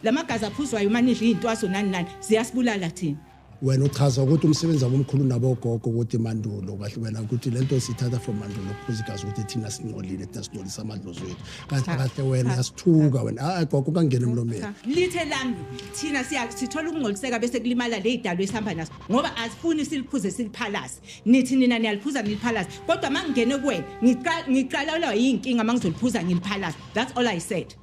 Lamagazi aphuzwayo uma nidla iy'ntwaso nani nani ziyasibulala thina. Wena uchaza ukuthi umsebenzi wabomkhulu nabogogo ukuthi mandulo kahle wena ukuthi lento siyithatha from mandulo ukuphuza igazi ukuthi thina singcolile, thina singcolisa amadlozi wethu kahle kahle. Wena yasithuka wena, hayi gogo, kangena emlomeni. Lithe lami thina sithola ukungcoliseka bese kulimala le idalo esihamba naso, ngoba asifuni siliphuze siliphalaze. Nithi nina niyaliphuza niliphalaze, kodwa uma ngingene kuwena ngiqalelwa yinkinga uma ngizoliphuza ngiliphalaze. That's all I said.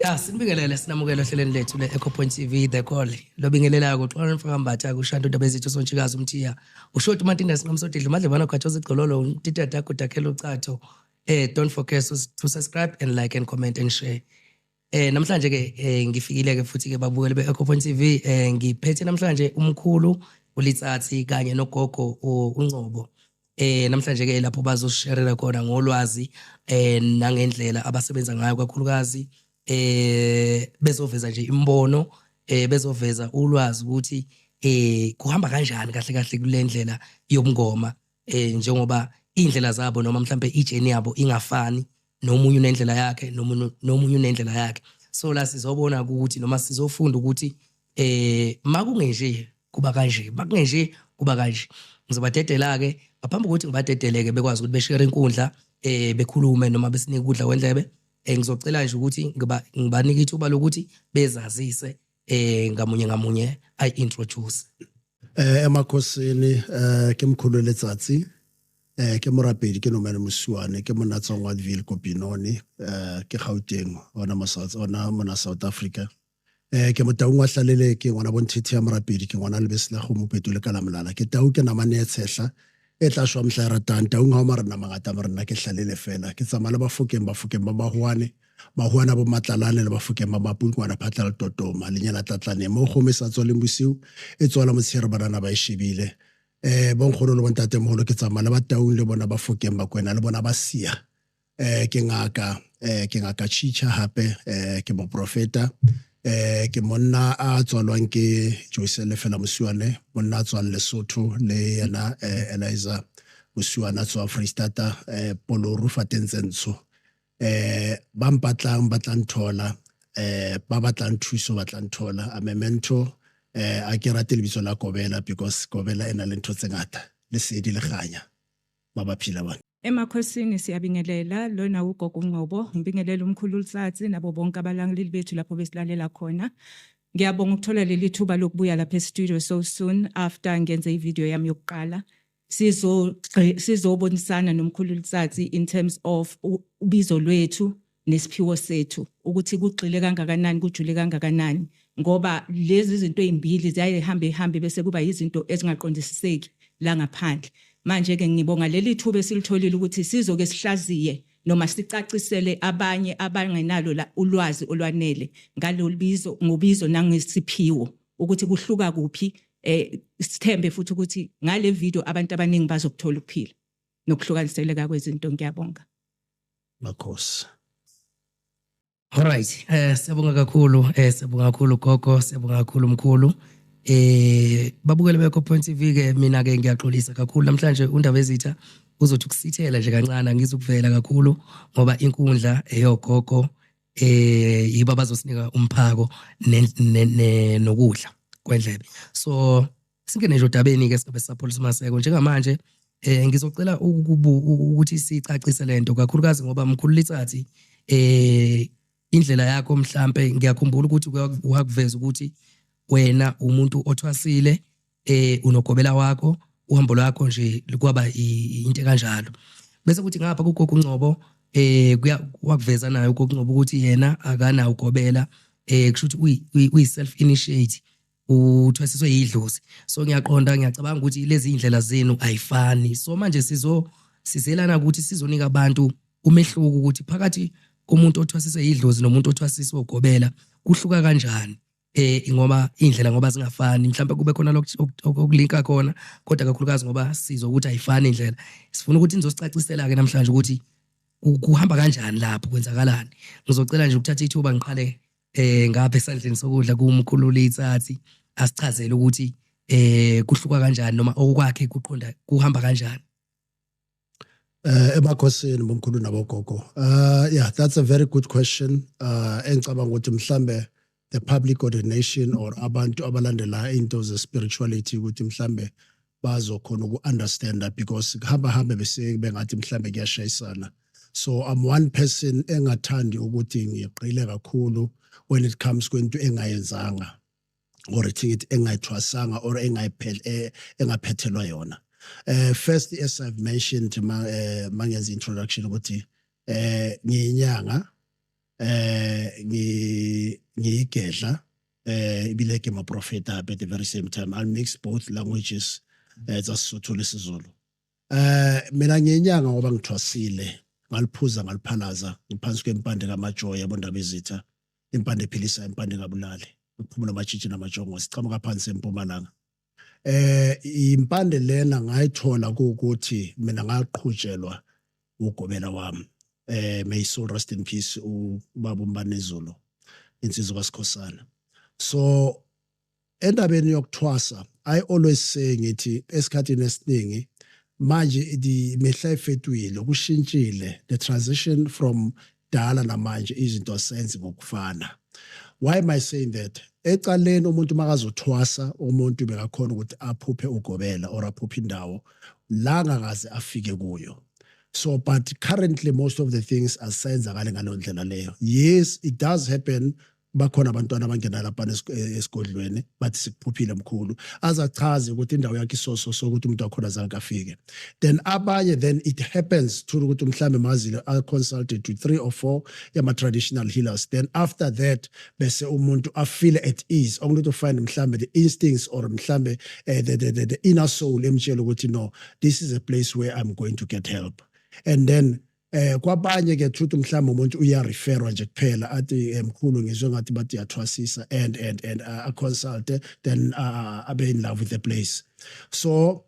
Ya, sinibingelele sinamukele ohlelweni lethu le-Echo Point TV, The Call. Lobingelelayo kuxola mfaka Mbatha kushantu indaba ezithu sontshikazi umthiya. Ushoti uMantinda sinqamsodidla umadlebana gwatsho zigcololo untitata kudakhela ucatho. Don't forget to subscribe and like and comment and share. Namhlanje ke ngifikile ke futhi ke babukeli be-Echo Point TV, ngiphethe namhlanje umkhulu uLitsatsi kanye nogogo uNgcobo. Namhlanje ke lapho bazosharela khona ngolwazi nangendlela abasebenza ngayo, kakhulukazi bezoveza nje imbono, bezoveza ulwazi ukuthi kuhamba kanjani kahle kahle kule ndlela yobungoma, njengoba indlela zabo noma mhlambe i-journey yabo ingafani, nomunye unendlela yakhe, nomunye unendlela yakhe. So la sizobona ukuthi noma sizofunda ukuthi makungenje kuba kanje, makungenje kuba kanje. Ngizobadedela ke ngaphambi kokuthi ngibadedeleke bekwazi ukuthi beshare inkundla, bekhulume noma besinike ukudla kwendlebe. Ngizocela nje ukuthi ngibanike ithuba lokuthi bezazise ngamunye ngamunye, I introduce. Emakhosini, ke mkhulu Letsatsi, ke morapedi, ke Nomane Mosiwane, ke monna tswang Wattville ko Benoni, ke Gauteng ona mo South, ona mona South Africa. Ke motaung wa Hlalele, ke ngwana bonthethe ya morapedi, ke ngwana lebese la kgomo petole ka la molala. Ke tau, ke namane e tshehla e tla shwa mohla e ratang. Taung ha o marena mangata, marena ke Hlalele fela. Ke tsamaya le Bafokeng, Bafokeng ba Mahoane, Mahoane bo Matlalane le Bafokeng ba Mapulukwana, Phatla le Totoma, lenyela tlatlane mo kgomo e sa tswaleng bosiu e tswala motshehare, banana ba e shebile. Bonkgono le bontatemoholo, ke tsamaya le Bataung le bona Bafokeng Bakwena le bona Basia. Ke ngaka, ke ngaka Chicha hape, ke moprofeta, ke monna a tswalwang ke Joyce Lefela Mosiwane, monna a tswang Lesotho le yena Eliza Mosiwane a tswang Freistata, Poloru fateng tse ntsho. Ba mpatlang ba tla nthola, ba batlang thuso ba tla nthola. I'm a mentor. A ke rate lebitso la Kobela because Kobela e na le ntho tse ngata, lesedi le kganya ba ba phila bana. Emakhosini siyabingelela, lona ugogo uNgcobo, ngibingelela umkhulu Letsatsi nabo bonke abalaleli bethu lapho besilalela khona. Ngiyabonga ukuthola leli thuba lokubuya lapha e-studio so soon after ngenze i-video yami yokuqala. Sizobonisana nomkhulu Letsatsi in terms of ubizo lwethu nesiphiwo sethu, ukuthi kugxile kangakanani, kujule kangakanani, ngoba lezi zinto ezimbili ziyaye hambe ihambe bese kuba izinto ezingaqondisiseki la ngaphandle. Manje ke ngibonga leli thuba esilitholile ukuthi sizoke sihlaziye noma sicacisele abanye abangenalo la ulwazi olwanele ngalolu bizo, ngobizo nangesiphiwo, ukuthi kuhluka kuphi. Sithembe futhi ukuthi ngale video abantu abaningi bazokuthola ukuphila nokuhlukaniseleka kwezinto. Ngiyabonga. Makhosi. Alright, siyabonga kakhulu, siyabonga kakhulu gogo, siyabonga kakhulu mkhulu. Babukele be-Echo Point TV ke, mina ke ngiyaxolisa kakhulu namhlanje, undaba ezitha uzothi ukusithela nje kancane, angizukuvela kakhulu ngoba inkundla eyogogo, yibo abazosinika umphako nokudla kwendlebe. So singene nje odabeni ke, singabe sisapholisa maseko njengamanje. Ngizocela ukuthi sicacise lento, kakhulukazi ngoba mkhulu Litsatsi, indlela yakho mhlambe ngiyakhumbula ukuthi wakuveza ukuthi wena umuntu othwasile, unogobela wakho, uhambo lwakho nje kwaba into kanjalo. Bese kuthi ngapha kugogo uNgcobo, wakuveza naye ugogo uNgcobo ukuthi yena akanawo ugobela, kusho ukuthi uyi self initiate, uthwasiswe yidlozi. So ngiyaqonda, ngiyacabanga ukuthi lezi indlela zenu ayifani. So manje sizelana ukuthi sizonika abantu umehluko ukuthi phakathi komuntu othwasiswe yidlozi nomuntu othwasiswe ugobela kuhluka kanjani, ngoba indlela ngoba zingafani, mhlawumbe kube khona okulinka khona, kodwa kakhulukazi ngoba sizwa ukuthi ayifani indlela, sifuna ukuthi nizosicacisela ke namhlanje ukuthi kuhamba kanjani lapho, kwenzakalani. Ngizocela nje ukuthatha ithuba ngiqale ngapha esandleni sokudla kumkhulu Litsatsi, asichazele ukuthi Kuhluka kanjani noma okwakhe kuqonda kuhamba kanjani? Emakhosini, bomkhulu nabogogo. Yeah, that's a very good question. Engicabanga ukuthi mhlambe the public or the nation or abantu abalandela into ze spirituality ukuthi mhlambe bazokhona uku-understanda, because kuhamba hambe bese bengathi mhlambe kuyashayisana. So I'm one person engathandi ukuthi ngiqile kakhulu when it comes kwento engayenzanga or ithi engayithwasanga or engaphethelwa yona. First, as I've mentioned ma mangenza introduction ukuthi ngiyinyanga, ngiyigedla, ibile ke ma prophet at the very same time. I'll mix both languages, tsa Sesotho le Sezulu. Mina ngiyinyanga ngoba ngithwasile, ngaliphuza, ngaliphalaza, ngiphansi kwempande kaMajoya bondaba ezitha, impande ephilisa, impande kabulali, ukuphumula amatshitshi namajongo, siqhamuka phansi empumalanga. Impande lena ngayithola ukuthi mina ngaqhutshelwa ugobela wami, may soul rest in peace, ubaba uMbanezulu, insizwa kaSikhosana. So endabeni yokuthwasa, I always say, ngithi esikhathini esiningi manje imihla ifetwile, kushintshile, the transition from dala namanje izinto asenzi ngokufana. Why am I saying that? Ecaleni umuntu makazothwasa, umuntu bekakhona ukuthi aphuphe ugobela or aphuphe indawo la ngakaze afike kuyo. So but currently most of the things asenzakale ngaleyo ndlela leyo. Yes, it does happen, bakhona abantwana abangena lapha esigodlweni bathi sikuphuphile mkhulu, azachaze ukuthi indawo yakhe isoso sokuthi umuntu wakhona azange afike. Then abanye, then it happens thola ukuthi mhlambe mazile are consulted to three or four yama traditional healers, then after that bese umuntu afeel at ease, only to find mhlambe the instincts or mhlambe the inner soul emtshela ukuthi no, this is a place where I'm going to get help. And then kwabanye ke truth mhlawumbe umuntu uyareferwa nje kuphela, athi mkhulu, ngizwe ngathi bathi yathwasisa, and a consult, then abe in love with the place. So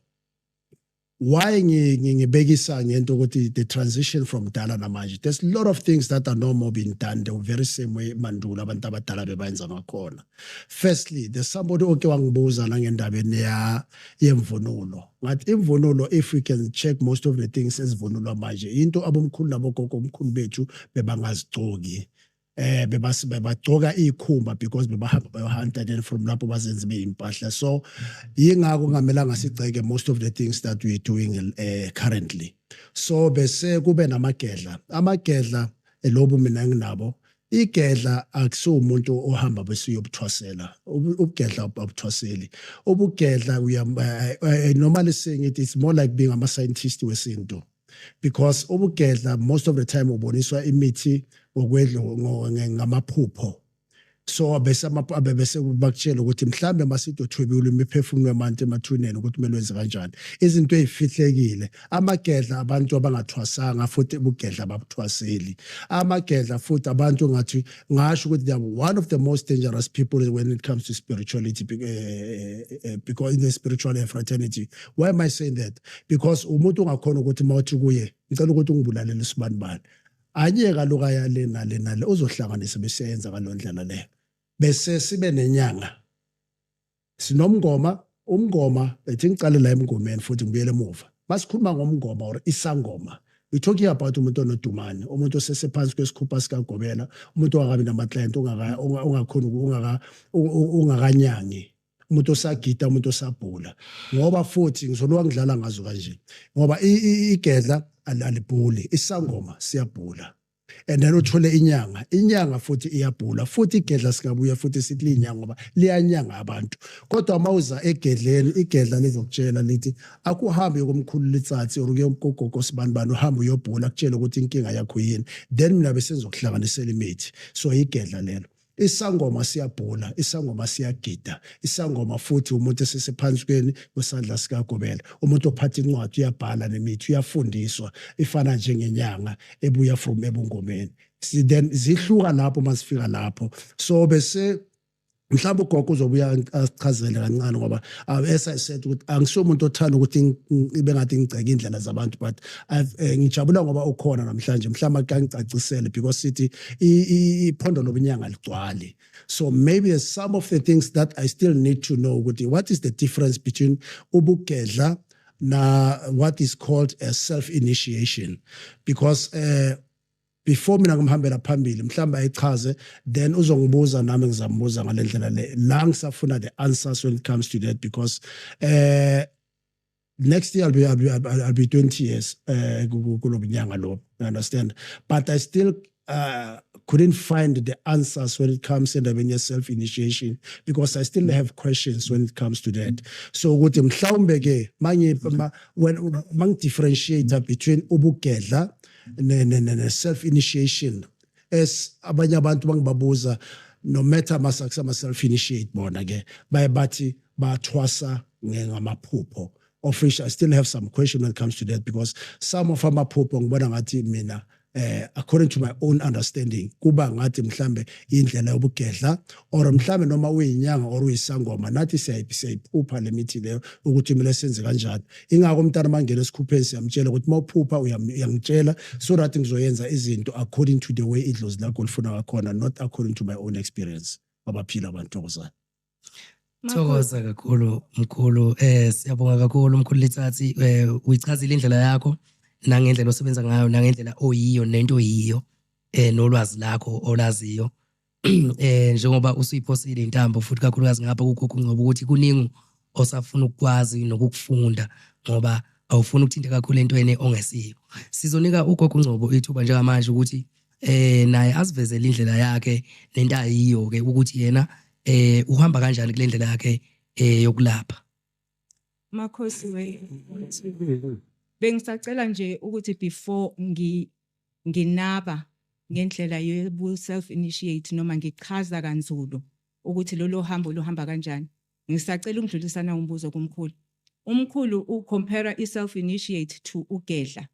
why ngibekisa ngento ukuthi the transition from dala namanje, there's a lot of things that are no more being done the very same way mandulo abantu abadala bebayenza ngakhona. Firstly, there's somebody oke wangibuza nangendabeni ya yemvunulo. Ngathi imvunulo, if we can check most of the things ezivunulwa manje, into abomkhulu nabogogo, omkhulu bethu bebangazigcoki. Bebagcoka ikhumba because bebahamba bayohunta, then from lapho bazenze beyimpahla. So yingakho kungamelanga sigceke most of the things that we are doing currently. So bese kube namagedla, amagedla lobu mina nginabo. Igedla akusiwo umuntu ohamba bese uyobuthwasela. Ubugedla abuthwaseli. Ubugedla uya normally saying it, it's more like being ama scientist wesintu, because ubugedla most of the time uboniswa imithi ngokwedlo ngamaphupho. So bese bese bakutshela ukuthi mhlambe masidothwebula imiphefumulo yabantu emathuneni, ukuthi kumele wenze kanjani, izinto ezifihlekile. Amagedla abantu abangathwasanga, futhi ubugedla babuthwaseli. Amagedla futhi abantu, ngathi ngasho ukuthi they are one of the most dangerous people when it comes to spirituality, because in the spiritual fraternity. Why am I saying that? Because umuntu ungakhona ukuthi mawuthi kuye, ngicela ukuthi ungibulalele isibani bani, anyeka lokaya le nale nale, uzohlanganisa bese yenza ngalo ndlela leyo. Bese sibe nenyanga, sinomngoma. Umngoma, ethi ngicale la emngomeni futhi ngibuyele emuva. Masikhuluma ngomngoma or isangoma, we talking about umuntu onodumane, umuntu osesephansi kwesikhupha sikagobela, umuntu ongakabi nama-client, ongakhoni, ungakanyangi, umuntu osagida, umuntu osabhula. Ngoba futhi ngizoloka ngidlala ngazo kanje, ngoba igedla alibhuli, isangoma siyabhula. And then uthole inyanga, inyanga futhi iyabhula futhi. Igedla singabuya futhi sithi liyinyanga ngoba liyanyanga abantu, kodwa mawuza egedleni, igedla lizokutshela lithi akuhambe komkhulu Letsatsi or kuyogogo sibani bani, uhambe uyobhula, akutshele ukuthi inkinga yakho yini, then mina bese ngizokuhlanganisela imithi. So igedla lelo. Isangoma siyabhula, isangoma siyagida. Isangoma futhi umuntu esesephansi kweni kwesandla sikagobela, umuntu ophatha incwadi, uyabhala nemithi, uyafundiswa, ifana njengenyanga ebuya from ebungomeni. Then zihluka lapho masifika lapho. So bese Mhlawumbe ugogo uzobuya asichazele kancane, ngoba as I said ukuthi angisiyo umuntu othanda ukuthi ibe ngathi ngigceke indlela zabantu, but ngijabula ngoba ukhona namhlanje, mhlawumbe akangicacisele, because sithi iphondo lobunyanga ligcwali. So maybe there's some of the things that I still need to know, ukuthi what is the difference between ubugedla na what is called a self initiation, because before mina ngimhambela phambili, mhlawumbe ayichaze, then uzongibuza nami ngizambuza ngale ndlela le la ngisafuna the answers when it comes to that, because next year I'll be 20 years kulobunyanga lo, you understand? But I still couldn't find the answers when it comes endabeni ye-self initiation, because I still have questions when it comes to that. So ukuthi mhlawumbe ke mangi when mangi-differentiate between ubugedla ne self initiation, as abanye abantu bangibabuza, no matter masakuse self initiate bona ke baye bathi bathwasa ngamaphupho, of which I still have some question when it comes to that, because some of amaphupho ngibona ngathi mina, according to my own understanding, kuba ngathi mhlambe indlela yobugedla, or mhlambe noma uyinyanga or uyisangoma, nathi siyayiphupha le mithi leyo ukuthi kumele senze kanjani. Ingakho umntana mangena esikhupheni siyamtshela ukuthi mawuphupha uyangitshela, so that ngizoyenza izinto according to the way idlozi lakho lifuna ngakhona, not according to my own experience. Abaphila abantu, thokozani. Thokoza kakhulu, mkhulu. Siyabonga kakhulu, mkhulu Letsatsi. Uyichazile indlela yakho nangendlela osebenza ngayo nangendlela oyiyo nento oyiyo nolwazi lakho olaziyo. Njengoba usuyiphosile intambo futhi kakhulukazi ngapha kugogo Ngcobo ukuthi kuningi osafuna ukukwazi nokukufunda, ngoba awufuni ukuthinta kakhulu entweni ongesiyo. Sizonika ugogo Ngcobo ithuba njengamanje ukuthi naye asivezele indlela yakhe nento ayiyo ke, ukuthi yena uhamba kanjani kule ndlela yakhe yokulapha. Makhosi we, bengisacela nje ukuthi before nginaba ngendlela yobu self initiate noma ngichaza kanzulu ukuthi lolo hambo luhamba kanjani, ngisacela ukudlulisana umbuzo kumkhulu. Umkhulu u-compare i self initiate to ugedla,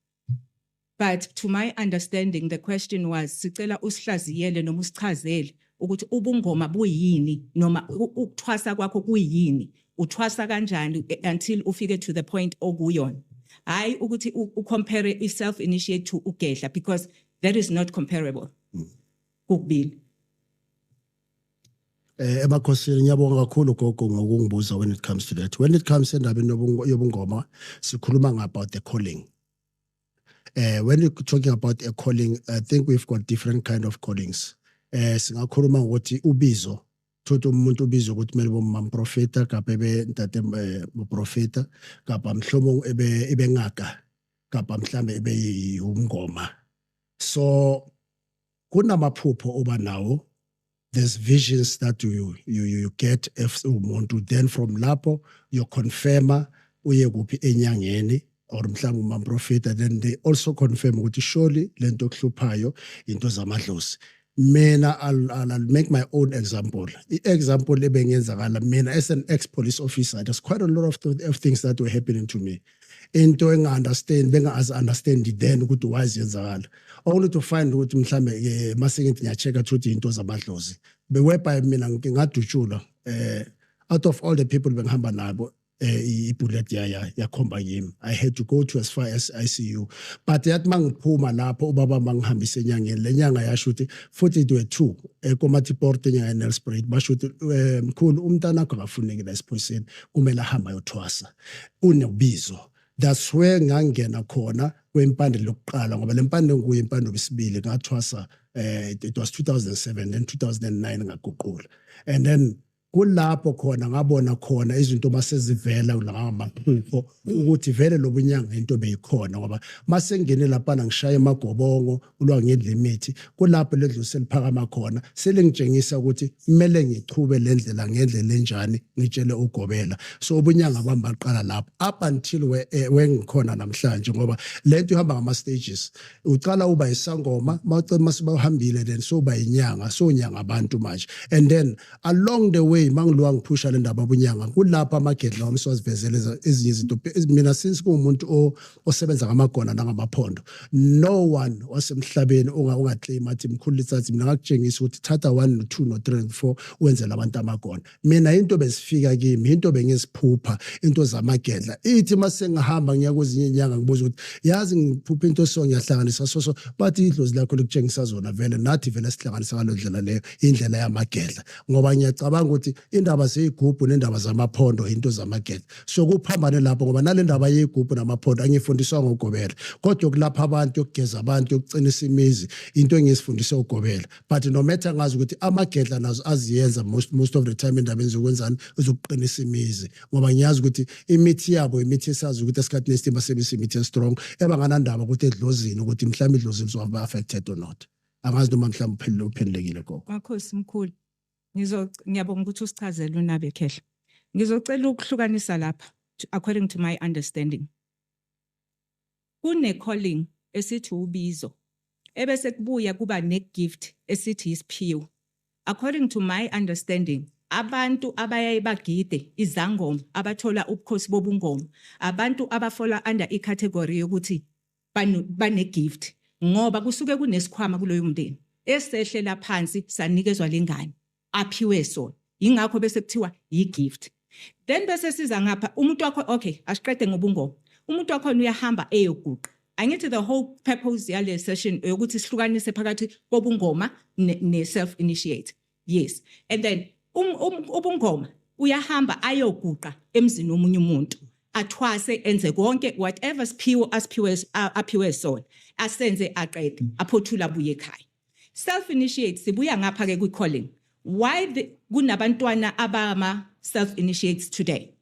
but to my understanding the question was sicela usihlaziyele noma usichazele ukuthi ubungoma buyini noma ukuthwasa kwakho kuyini, uthwasa kanjani until ufike to the point okuyona, hayi ukuthi u-compare i-self initiate to ugedla, because that is not comparable kokubili. Emakhosini, ngiyabonga kakhulu gogo ngokungibuza when it comes to that. When it comes endabeni yobungoma, sikhuluma about the calling. When you're talking about a calling, I think we've got different kind of callings. Singakhuluma ngokuthi ubizo, thothi umuntu ubizwe ukuthi kumele bomamprofeta kapa ebe ntate moprofeta kapa mhlobo ebe ngaka kapa mhlambe ebe umngoma. So kunamaphupho oba nawo, there's visions that you get if umuntu, then from lapho you confirma uye kuphi, enyangeni or mhlawumbe umamprofeta, then they also confirm ukuthi surely lento okuhluphayo into zamadlozi. Mina I'll make my own example. I-example ebengiyenzakala mina as an ex police officer, there's quite a lot of things that were happening to me, into enga-understand, benga-understand then ukuthi why ziyenzakala, only to find ukuthi mhlambe mase ngithi ngiya-check-a ukuthi into zamadlozi, whereby mina ngadutshulwa. Out of all the people bengihamba nabo, i-bullet ya yakhomba kimi. I had to go to as far as ICU, but yathi mangiphuma lapho ubaba mangihambise enyangeni, le nyanga yasho ukuthi futhi it were two eKomatipoort, enyanga eNelspruit, basho ukuthi mkhulu, umntana wakho akafuneki la esiphoyiseni, kumele ahambe ayothwasa, unobizo. That's where ngangena khona kwempande lokuqala, ngoba lempande nguye impande yesibili ngathwasa. It was 2007, then 2009 ngaguqula, and then kulapho khona ngabona khona izinto masezivela ngamaphupho ukuthi vele lobunyanga into beyikhona, ngoba mase ngene lapha ngishaya emagobongo ulwa ngidla imithi, kulapho ledlozi seliphakama khona, selingitshengisa ukuthi kumele ngichube le ndlela ngendlela enjani, ngitshele ugobela. So ubunyanga bami baqala lapho up until wengikhona namhlanje, ngoba lento ihamba ngama stages. Ucala uba isangoma, mawucela mase bawuhambile, then so uba inyanga, so unyanga abantu manje, and then along the way way mangilowa ngiphusha le ndaba bunyanga, kulapha amagedla wami siwazivezele ezinye izinto. Mina since kuwumuntu osebenza ngamagona nangamaphondo, no one wasemhlabeni ungaclaim athi Mkhulu Letsatsi, mina ngakutshengisa ukuthi thatha 1 no 2 no 3 no 4 wenzele abantu amagona. Mina into bezifika kimi, into bengiziphupha, into zamagedla. Ithi mase ngihamba ngiya kwezinye inyanga, ngibuza ukuthi yazi ngiphupha into, so ngiyahlanganisa, so bathi idlozi lakho likutshengisa zona. Vele nathi vele sihlanganisa ngalo ndlela leyo, indlela yamagedla, ngoba ngiyacabanga ukuthi indaba zeyigubhu nendaba zamaphondo into zamagedla. So kuphambane lapho, ngoba nale ndaba yeyigubhu namaphondo angifundiswa ngogobela, kodwa yokulapha abantu, yokugeza abantu, yokuqinisa imizi, into engiyisifundise ugobela. But no matter, ngazi ukuthi amagedla nazo aziyenza most of the time endabeni zokwenzani, zokuqinisa imizi, ngoba ngiyazi ukuthi imithi yabo imithi esazi ukuthi esikhathini esiningi basebenzisa imithi e-strong ebanganandaba ukuthi edlozini, ukuthi mhlawumbe idlozi lizoba affected or not. Angazi noma mhlawumbe uphendulekile, gogo. Makhosi mkhulu, ngiyabonga ukuthi usichazele unabe khehla. Ngizocela ukuhlukanisa lapha according to my understanding. Kune calling esithi ubizo, ebese kubuya kuba ne gift esithi isiphiwo. According to my understanding, abantu abayaye bagide izangoma, abathola ubukhosi bobungoma, abantu abafola under i-category yokuthi bane gift, ngoba kusuke kunesikhwama kuloyo mndeni esehlela phansi sanikezwa lengane aphiwe sona, ingakho bese kuthiwa yi-gift. Then bese siza ngapha umuntu wakho, okay, asiqede ngobungoma. Umuntu wakhona uyahamba eyoguqa. Angithi the whole purpose yale session yokuthi sihlukanise phakathi kobungoma ne self initiate? Yes. And then ubungoma uyahamba ayoguqa emzini womunye umuntu, athwase, enze konke whatever siphiwo asiphiwe aphiwe sona, asenze, aqede, aphothula, abuye ekhaya. Self initiate, sibuya ngapha ke kwi calling. Why kunabantwana abama self initiates today?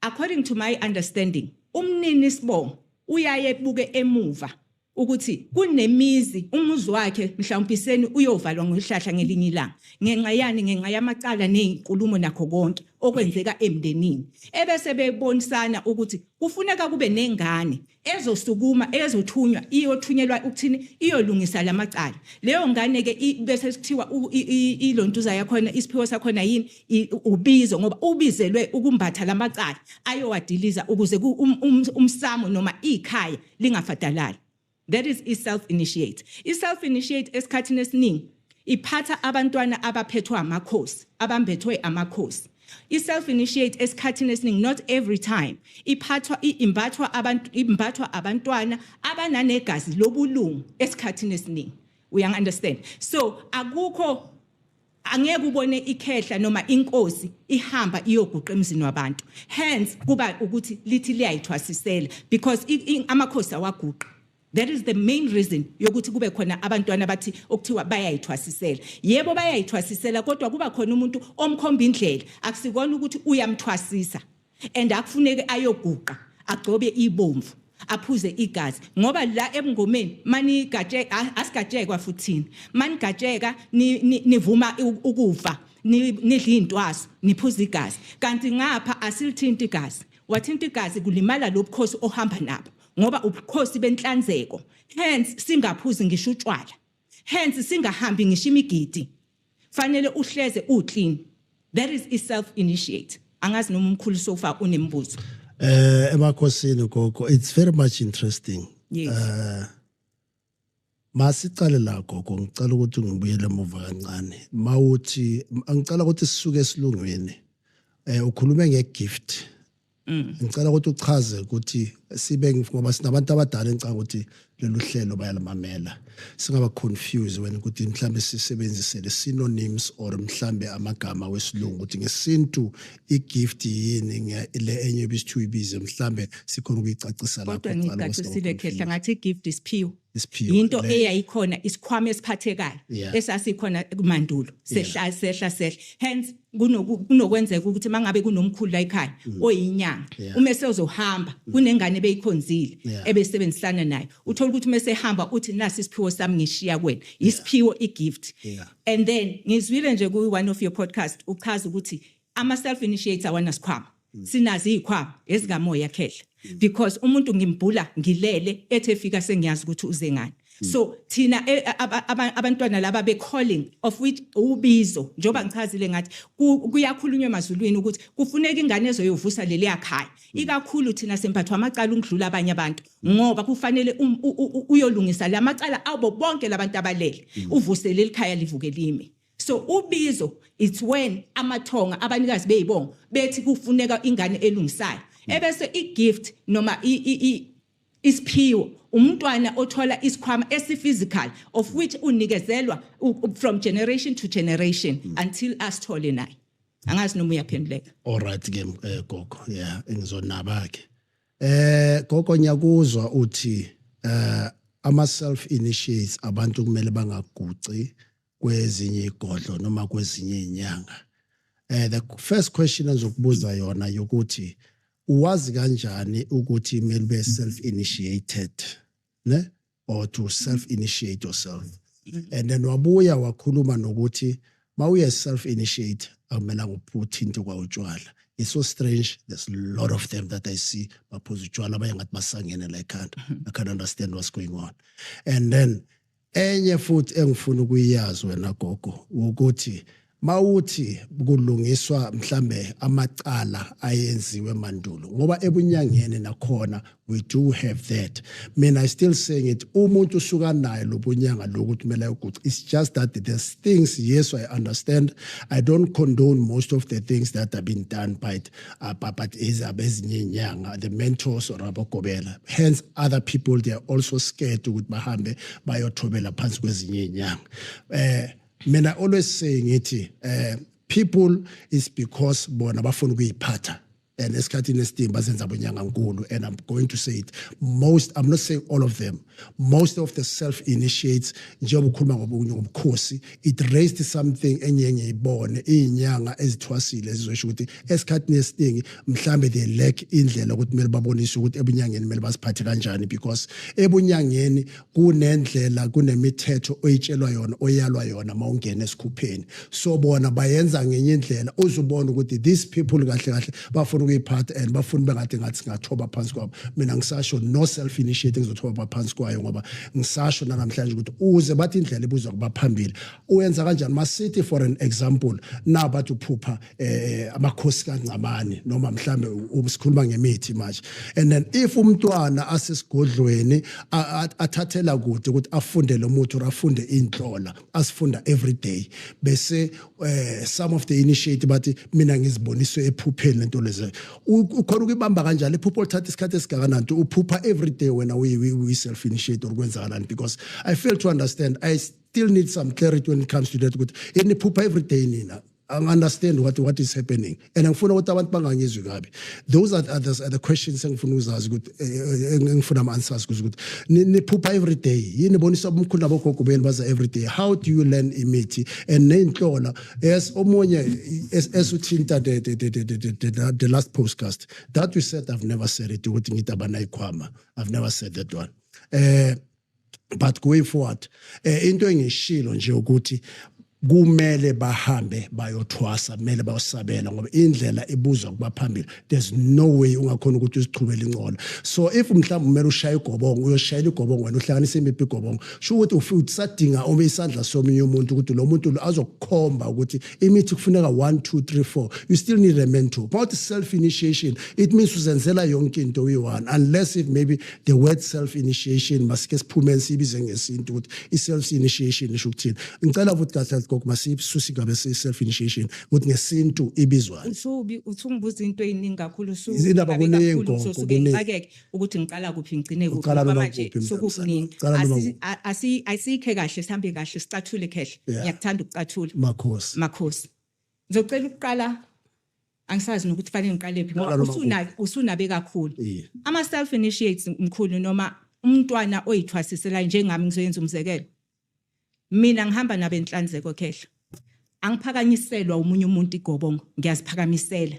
According to my understanding, umnini sibongo uyaye buke emuva ukuthi kunemizi, umuzi wakhe mhlawumpiseni uyovalwa ngohlahla ngelinye ilanga. Ngenxa yani? Ngenxa yamacala nezinkulumo nakho konke okwenzeka emndenini, ebese bebonisana ukuthi kufuneka kube nengane ezosukuma, ezothunywa, iyothunyelwa ukuthini, iyolungisa lamacala. Leyo ngane ke bese kuthiwa ilontuza yakhona, isiphiwo sakhona yini? Ubizo, ngoba ubizelwe ukumbatha lamacala, ayowadiliza ukuze umsamo noma ikhaya lingafadalali. That is i-self initiate. I-self initiate esikhathini esiningi iphatha abantwana abaphethwe amakhosi, abambethwe amakhosi. I-self initiate esikhathini esiningi, not every time, iphathwa imbathwa abantu, imbathwa abantwana abananegazi lobulungu esikhathini esiningi. Uya understand? So akukho, angeke ubone ikhehla noma inkosi ihamba iyoguqa emzini wabantu. Hence kuba ukuthi lithi liyayithwasisela, because amakhosi awaguqa. That is the main reason yokuthi kube khona abantwana bathi okuthiwa bayayithwasisela. Yebo, bayayithwasisela, kodwa kuba khona umuntu omkhomba indlela. Akusikona ukuthi uyamthwasisa, and akufuneki ayoguqa, agcobe ibomvu, aphuze igazi, ngoba la ebungomeni manigatshe asigatshekwa futhini. Manigatsheka nivuma ukufa, nidla intwaso, niphuza igazi, kanti ngapha asilithinti igazi. Wathinta igazi, kulimala lobukhosi ohamba nabo, ngoba ubukhosi benhlanzeko. Hence singaphuzi ngisho utshwala, hence singahambi ngisho imigidi, fanele uhleze uclean. That is i self initiate. Angazi noma umkhulu so far unembuzo. Emakhosini gogo, it's very much interesting. Yes. Masicale la gogo, ngicela ukuthi ngibuyele emuva kancane. Mawuthi ngicela ukuthi sisuke esilungwini. Ukhulume ngegift. Ngicela ukuthi uchaze ukuthi sibe, ngoba sinabantu abadala, ngicela ukuthi lolu hlelo bayalimamela. Singaba confused wena ukuthi mhlambe sisebenzise le synonyms or mhlambe amagama wesilungu, ukuthi ngesintu igift yini, le enye ebisithu ibize, mhlambe sikhona ukuyicacisa lapho Kodwa kuqala, ngoba ngicacisile singaba khehla, confused. Ngathi igift isiphiwo. Isiphiwo. Into eyayikhona, isikhwama esiphathekayo esasikhona kumandulo, sehla sehla sehla. Hence kunokwenzeka ukuthi mangabe kunomkhulu la ekhaya oyinyanga, uma sezohamba kunengane ebeyikhonzile, ebesebenzisana nayo, uthola ukuthi uma sehamba uthi, "Nasi isiphiwo sami, ngishiya kuwena." Isiphiwo, igift. And then ngizwile nje ku one of your podcast uchaza ukuthi ama self initiates awanasikhwama. Sinazo izikhwama ezikamoya khehla, because umuntu ngimbhula ngilele, ethe efika sengiyazi ukuthi uze ngani. So thina abantwana laba be calling, of which ubizo, njoba ngichazile ngathi kuyakhulunywa emazulwini ukuthi kufuneka ingane ezoyovusa leli yakhaya. Ikakhulu thina semphathwa amacala ukudlula abanye abantu, ngoba kufanele uyolungisa lamacala abo bonke labantu abalele, uvuse leli khaya livuke lime. So ubizo, it's when amathonga, abanikazi beyibongo, bethi kufuneka ingane elungisayo. Ebese igift noma isiphiwo, umntwana othola isikhwama esiphysical, of which unikezelwa from generation to generation until asithole naye. Angazi noma uyaphenduleka. Alright ke, gogo, yeah, ngizonaba ke. Gogo, ngiyakuzwa uthi ama self initiates, abantu kumele bangaguci kwezinye igodlo noma kwezinye inyanga. The first question engizokubuza yona yokuthi uwazi kanjani ukuthi kumele ube self initiated, ne, or to self initiate yourself? And then wabuya wakhuluma nokuthi mawuye self initiate akumelanga uthinte kwa utshwala. It's so strange, there's a lot of them that I see baphuza utshwala, abanye ngathi basangene la ekhanda. I can't understand what's going on. And then enye futhi engifuna ukuyazi wena gogo ukuthi mawuthi kulungiswa mhlambe amacala ayenziwe mandulo, ngoba ebunyangeni nakhona we do have that. Mina, I still saying it, umuntu usuka naye lobunyanga lokuthi kumele ayoguca. It's just that there's things, yes, I understand, I don't condone most of the things that have been done by but is abezinye inyanga, the mentors or abagobela. Hence other people, they are also scared ukuthi bahambe bayothobela phansi kwezinye inyanga. Mina I always say, ngithi people is because bona bafuna ukuyiphatha and esikhathini esiningi bazenza bonyangankulu. And I'm going to say it, most, I'm not saying all of them, most of the self initiates, njengoba ukhuluma ngobunye ngobukhosi, it raised something enye ngiyibone izinyanga ezithwasile ezizosho ukuthi esikhathini esiningi mhlambe they lack indlela ukuthi kumele babonise ukuthi ebunyangeni kumele basiphathe kanjani, because ebunyangeni kunendlela, kunemithetho oyitshelwa yona, oyalwa yona mawungena esikhupheni. So bona bayenza ngenye indlela, uzubona ukuthi these people kahle kahle bafuna ukuyiphatha and bafuna bengathi ngathi singathoba phansi kwabo. Mina ngisasho, no self initiate ngizothoba phansi kwayo, ngoba ngisasho namhlanje ukuthi uze bathi indlela ibuzwa kuba phambili, uyenza kanjani? Masithi, for an example, na bathi uphupha amakhosi kaNcamane, noma mhlambe sikhuluma ngemithi manje, and then if umntwana asesigodlweni athathela kude ukuthi afunde lo muthi or afunde inhlola asifunda every day, bese some of the initiate bathi mina ngiziboniswe ephupheni lento lezi. Ukhona ukuyibamba kanjalo iphupho lithatha isikhathi esingakanani? Uphupha every day wena uyi self initiate or kwenzakalani? Because I fail to understand. I still need some clarity when it comes to that, ukuthi eniphupha every day nina. I understand what is happening and ngifuna ukuthi abantu bangangizwi kabi. Those are the questions engifuna ukuzazi ukuthi engifuna ama answers kuzo, ukuthi niphupha every day yini, bonisa umkhulu nabogogo benu baza every day. How do you learn imithi and neyinhlola? Yes, omunye esuthinta the last podcast that we said, I've never said it ukuthi ngithi abanayikhwama. I've never said that one. But going forward, into engishilo nje ukuthi kumele bahambe bayothwasa, kumele bayosabela, ngoba indlela ibuzwa kuba phambili. There's no way ungakhona ukuthi uzichubele inqola. So if mhlawumbe kumele ushaye igobongo, uyoshayela igobongo wena, uhlanganise imiphi igobongo? Sho ukuthi usadinga uma isandla somunye umuntu, ukuthi lo muntu lo azokukhomba ukuthi imithi kufuneka 1 2 3 4. You still need a mentor. But self initiation, it means uzenzela yonke into uyi-one, unless if maybe the word self initiation masike siphume siyibize ngesintu ukuthi i-self initiation isho ukuthini. Ngicela futhi kahle gogo, masisuse ingabe self initiation ukuthi ngesintu ibizwani. Usubi uthungibuza into eziningi kakhulu. Izindaba kuningi, gogo, Suke kuningi. Ngixakeke ukuthi ngiqala kuphi, ngigcine kuphi, Uqala ngoba noma manje kuphi, mntanami. sokukuningi. Uqala noma Asikhe kahle, sihambe kahle, sicathule khehle. Ngiyakuthanda ukucathula. Makhosi. Makhosi, ngizocela ukuqala, angisazi nokuthi fanele ngiqale phi ngoba Qala noma usunabe kakhulu. Ama self initiates, mkhulu, noma umntwana oyithwasisela njengami, ngizoyenza umzekelo. Mina ngihamba nabenhlanzeko khehla, angiphakanyiselwa umunye umuntu igobongo, ngiyaziphakamisela.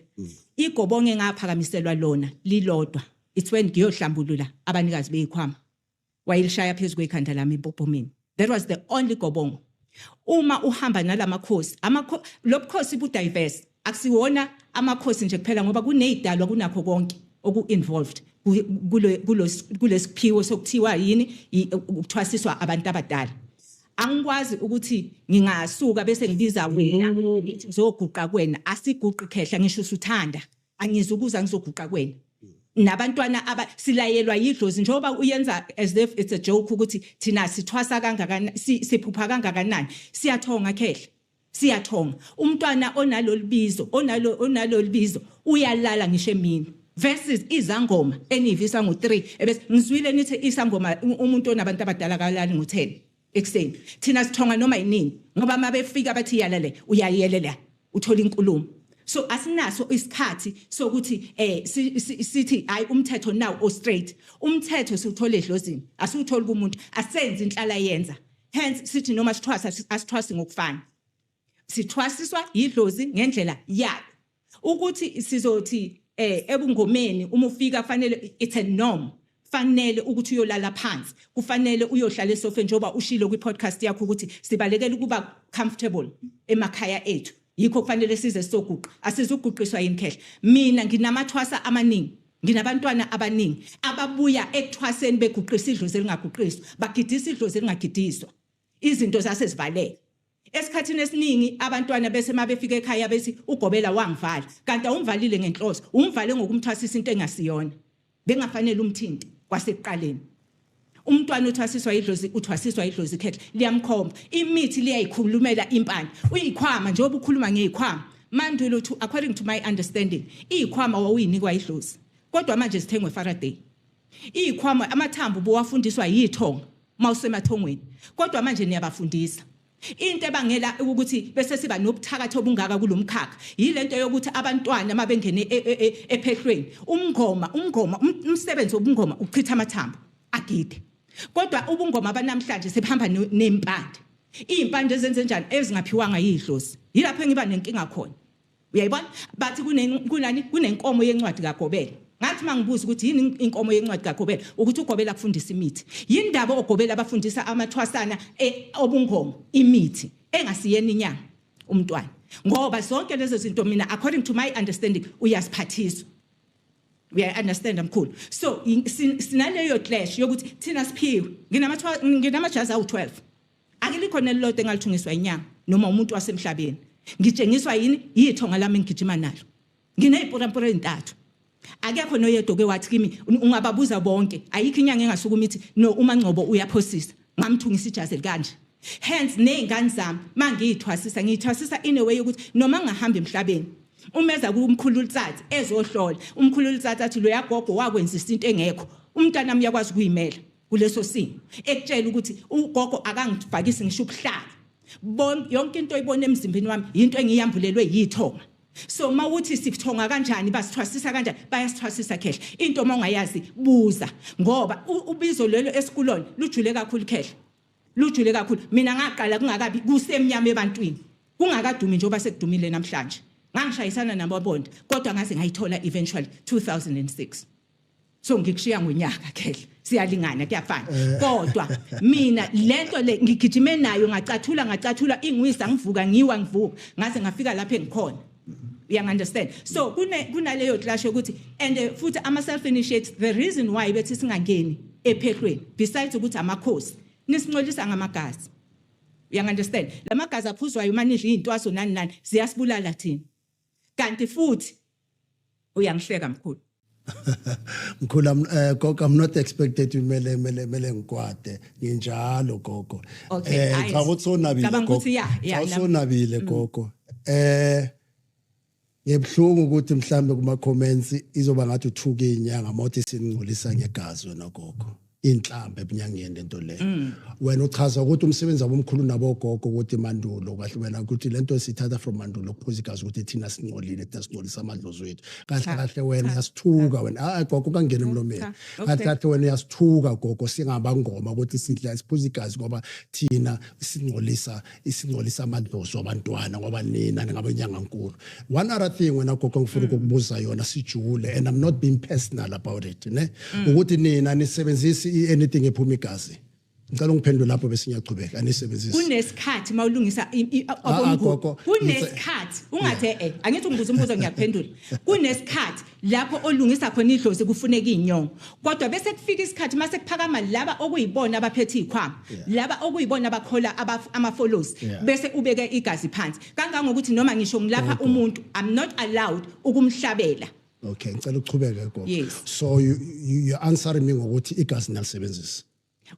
Igobongo engaphakamiselwa lona lilodwa, it's when ngiyohlambulula abanikazi beyikhwama, wayelishaya phezu kwekhanda lami empophomeni. That was the only gobongo. Uma uhamba nalamakhosi, lobukhosi bu diverse, akusiwona amakhosi nje kuphela, ngoba kunezidalwa, kunakho konke. oku-involved kulesiphiwo sokuthiwa yini, ukuthwasiswa abantu abadala. Angikwazi ukuthi ngingasuka bese ngibiza wena, ngithi ngizoguqa kuwena. Asiguqi, khehla, ngisho usuthanda, angizukuza ngizoguqa kuwena. Nabantwana aba silayelwa yidlozi, njengoba uyenza as if it's a joke ukuthi thina sithwasa kangakanani, siphupha kangakanani. Siyathonga, khehla, siyathonga. Umntwana onalolu bizo, onalolu bizo uyalala ngisho emini, versus izangoma enivisa ngo3, ebese ngizwile nithi isangoma, umuntu onabantu abadala kalali ngo10 ekuseni. Thina sithonga noma yinini, ngoba mabefika bathi yalale, uyayelela, uthola inkulumo. So asinaso isikhathi sokuthi sithi hayi, umthetho now o straight. Umthetho siwuthola edlozini, asiwutholi kumuntu. Asenzi inhlala yenza, hence sithi noma sithwasa, asithwasi ngokufana. Sithwasiswa yidlozi ngendlela yalo. Ukuthi sizothi ebungomeni uma ufika fanele, it's a norm, fanele ukuthi uyolala phansi, kufanele uyohlala esofeni, njengoba ushilo kwi-podcast yakho ukuthi sibalekela ukuba comfortable emakhaya ethu, yikho kufanele size sizoguqa. Asizuguqiswa yini, khehla? Mina nginamathwasa amaningi, nginabantwana abaningi ababuya ekuthwaseni beguqisa idlozi elingaguqiswa, bagidisa idlozi elingagidiswa, izinto zasezivalele. Esikhathini esiningi abantwana bese mabefika ekhaya bethi ugobela wangivala, kanti awumvalile ngenhloso, umvale ngokumthwasisa into engasiyona, bengafanele umthinte kwasekuqaleni. Umntwana uthwasiswa idlozi, uthwasiswa idlozi, khehla, liyamkhomba imithi, liyayikhulumela impande. Uyikhwama, njengoba ukhuluma ngeyikhwama, mandulo, to according to my understanding, iyikhwama wawuyinikwa idlozi, kodwa manje zithengwe Faraday. Iyikhwama, amathambo bowafundiswa yithonga mawusemathongweni, kodwa manje niyabafundisa. Into ebangela ukuthi bese siba nobuthakathi obungaka kulomkhakha yilento yokuthi abantwana mabengene ephehlweni, umngoma, umsebenzi wobungoma uchitha amathambo agide. Kodwa ubungoma banamhlanje sebehamba nempande, izimpande ezenze njani, ezingaphiwanga yidlozi. Yilapho engiba nenkinga khona, uyayibona? Bathi kunani, kunenkomo yencwadi kaGobela. Ngathi mangibuza ukuthi yini inkomo yencwadi kaGobela, ukuthi uGobela kufundisa imithi. Yindaba oGobela abafundisa amathwasana obungoma imithi engasiyena inyanga umntwana? Ngoba zonke lezo zinto, mina, according to my understanding, uyasiphathiswa. Uya understand, mkhulu? So sinaleyo clash yokuthi thina siphiwe. Nginamajazi awu12, akulikho nelilodwa engalithungiswa inyanga noma umuntu wasemhlabeni. Ngitshengiswa yini? Yithonga lami engigijima nalo. Nginezipurampura ezintathu, akekho noyedwa ke wathi kimi. Ungababuza bonke, ayikho inyanga engasukuma ithi no, uMangcobo uyaphosisa, ngamthungisa ijazi elikanje. Hence nezingane zami mangiyithwasisa, ngiyithwasisa in a way yokuthi noma ngahamba emhlabeni, umeza kumkhulu Letsatsi ezohlola, umkhulu Letsatsi athi lo yagogo wakwenzisa into engekho, umntwana wami uyakwazi ukuyimela kuleso simo, ekutshela ukuthi ugogo akangifakisi ngisho ubuhlalo. Yonke into oyibona emzimbeni wami into engiyambulelwe yithonga. So mawuthi sithonga kanjani, basithwasisa kanjani, bayasithwasisa, khehla. Into mawungayazi buza, ngoba ubizo lelo esikulona lujule kakhulu, khehla, lujule kakhulu. Mina ngaqala kungakabi kusemnyama ebantwini, kungakadumi njengoba sekudumile namhlanje. Ngangishayisana nababonda, kodwa ngaze ngayithola eventually 2006. So ngikushiya ngonyaka, khehla, siyalingana, kuyafana. Kodwa mina lento le ngigijime nayo, ngacathula, ngacathula, ingwisa, ngivuka, ngiwa, ngivuka, ngaze ngafika lapha engikhona, uyangi-understand? So kunaleyo clash yokuthi and futhi ama self initiates, the reason why bethi singangeni ephehlweni, besides ukuthi amakhosi nisincolisa ngamagazi, uyangi-understand? Lamagazi aphuzwayo manidla iy'ntwaso nani nani, ziyasibulala thina. Kanti futhi uyangihleka, mkhulu. Mkhulu, gogo, I'm not expected mele mele mele ngikwade nginjalo, gogo. Okay, ayi. Cha, ukuthi unabile. Cabanga gogo. ukuthi ya, Cha, usonabile, gogo. Ngebhlungu ukuthi mhlambe kuma comments izoba ngathi uthuke inyanga mawuthi siningcolisa ngegazi. Wena gogo, inhlambe ebunyangeni lento le. Wena uchaza ukuthi umsebenzi wabomkhulu nabogogo, ukuthi mandulo kahle, wena ukuthi lento sithatha from mandulo, ukuphuza igazi, ukuthi thina singcolile, thina singcolisa amadlozi wethu. Kahle Cha, kahle wena cha, uyasithuka wena. Hayi gogo, kangena emlomeni. Cha, Kahle kahle wena uyasithuka, gogo, singabangoma, ukuthi sidla, siphuza igazi ngoba thina singcolisa amadlozi wabantwana, ngoba nina ningabenyanga nkulu. One other thing wena gogo ngifuna ukukubuza yona sijule, and I'm not being personal about it, ne, ukuthi nina nisebenzisa anything ephuma igazi. Ngicela ungiphendule lapho bese ngiyachubeka. Anisebenzisi. Kunesikhathi mawulungisa Ah, ah, gogo, kunesikhathi ungathe angithi ungibuza umbuzo, ngiyakuphendula. Kunesikhathi lapho olungisa khona idlozi kufuneka inyongo, kodwa bese kufika isikhathi mase kuphakama laba okuyibona abaphethe izikhwama, laba okuyibona abakhola ama-follows, bese ubeke igazi phansi kangangokuthi noma ngisho ngilapha umuntu, I'm not allowed ukumhlabela. Okay, ngicela ukuchubeke, gogo. Yes. So you answering me ngokuthi igazi nalisebenzisa.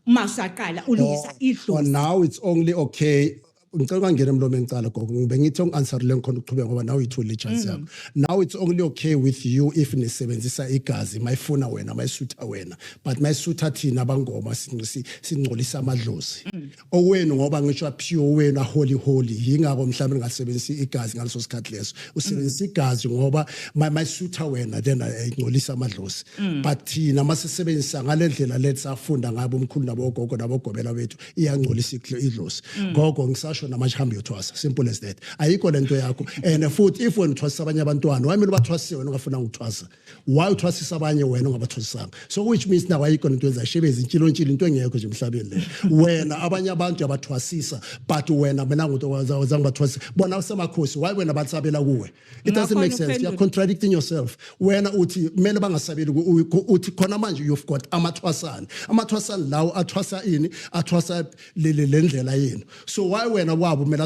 Uma usaqala ulungisa Or idlozi. Now it's only okay. Ngicela ungangena emlomeni ngicala, gogo. Ngibe ngithi ungi-answerile, ngikhona ukuchubeka ngoba nawe uyitholile i-chance yakho. Now it's only okay with you if nisebenzisa igazi mayifuna wena, mayisutha wena, but mayisutha thina abangoma singcolisa amadlozi owenu, ngoba ngisho pure wenu holy holy, yingakho mhlawumbe ningasebenzisi igazi ngaleso sikhathi leso. Usebenzisa igazi ngoba mayisutha wena, then ingcolisa amadlozi, but thina masisebenzisa ngale ndlela lethi safunda ngabo umkhulu nabogogo nabogobela bethu, iyangcolisa idlozi. Gogo, ngisasho namanje, hamba uyothwasa, simple as that. Ayikho lento yakho. And futhi if wena uthwasisa abanye abantwana, why kumele ubathwasise wena ungafuna ukuthwasa? Why uthwasisa abanye wena ungabathwasisanga? So which means now ayikho lento yenza shebezi intshilo into engekho nje emhlabeni le. Wena abanye abantu uyabathwasisa, but wena mina ngumuntu wazange bathwasise bona usemakhosi. Why wena batsabela kuwe? It doesn't make sense. You're contradicting yourself. Wena uthi kumele bangasabeli uthi khona manje you've got amathwasana. Amathwasana lawo athwasa ini? Athwasa le ndlela yenu. So why wena wabo kumele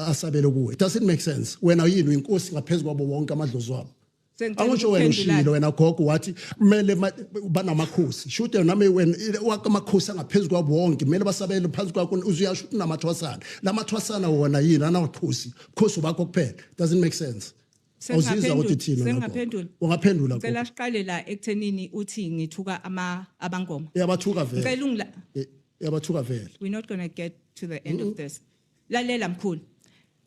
asabele kuwe? It doesn't make sense. Wena yini? Uyinkosi ngaphezulu kwabo wonke amadlozi wabo? Sengicela Angisho wena ukuphendula. ushilo wena, gogo, wathi kumele banamakhosi, shuthi nami wena wonke amakhosi angaphezulu kwabo wonke kumele basabele phansi kwakho. Uzuyasho ukuthi unamathwasana. Lamathwasana wona yini? Anamakhosi, bukhosi bakho kuphela. Doesn't make sense. Awuzizwa ukuthi thina wena, gogo. Sengingaphendula. Ungaphendula, gogo. Ngicela siqale la ekuthenini uthi ngithuka ama abangoma. Iyabathuka vele. Ngicela ungila Iyabathuka vele. We're not going to get to the end of this. Lalela mkhulu.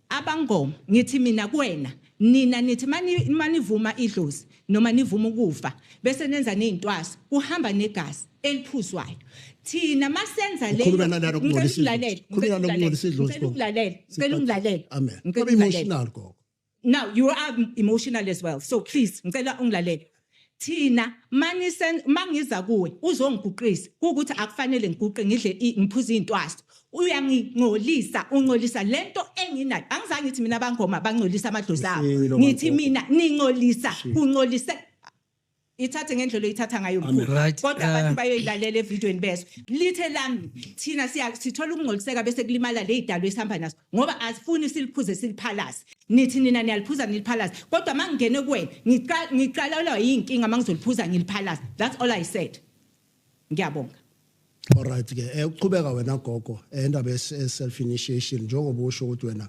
Abangoma, ngithi mina kuwena, nina nithi mani manivuma idlozi noma nivuma ukufa bese nenza nezintwaso, kuhamba negazi eliphuzwayo. Thina masenza le Ukhuluma nalana ukungcolisa Ngicela idlozi. Khuluma nalana ukungcolisa idlozi, Ngicela gogo. ungilalele. Ngicela ungilalele. Amen. Ngicela Ube ungilalele. emotional, gogo. Now you are emotional as well. So please, ngicela ungilalele. Thina manisen mangiza kuwe uzongiguqisa ukuthi akufanele ngiguqe, ngidle ngiphuze intwaso. Uyangingcolisa, ungcolisa lento enginayo. Angizange ngithi mina abangoma bangcolisa amadlozi abo. Ushilo, Ngithi magogo. mina ningcolisa, ungcolise. Ithathe ngendlela oyithatha ngayo, mkhulu. Right, Kodwa abantu bayoyilalela evidweni bezwe. Lithe lami thina siya sithola ukungcoliseka bese kulimala le idalo esihamba naso ngoba asifuni siliphuze siliphalaze. Nithi nina niyaliphuza niliphalaze, kodwa mangingene kuwena ngiqalelwa yinkinga mangizoliphuza ngiliphalaze. That's all I said. Ngiyabonga. Alright ke, ukuchubeka wena, gogo, indaba ye self initiation, njengoba usho ukuthi wena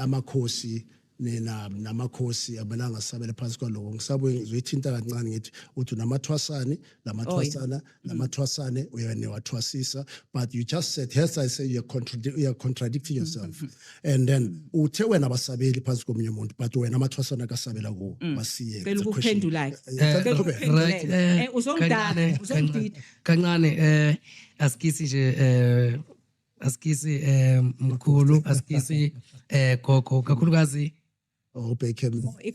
amakhosi nina namakhosi amelanga sabele phansi kwaloko, ngisabuye ngizoyithinta kancane. Ngithi uthi namathwasane lamathwasana lamathwasane uyaniwathwasisa, but you just said, yes, I say you are contradicting yourself. And then uthe wena abasabeli phansi komunye umuntu, but wena amathwasana akasabela kuwo basiye. Cela It's a question. ukuphendula-ke. Cela Cela uqhubeke. Right. Uzongidada, Kancane, uzongidida. kancane asikisi nje, asikisi mkhulu, asikisi gogo, kakhulukazi. Oh, ubheke.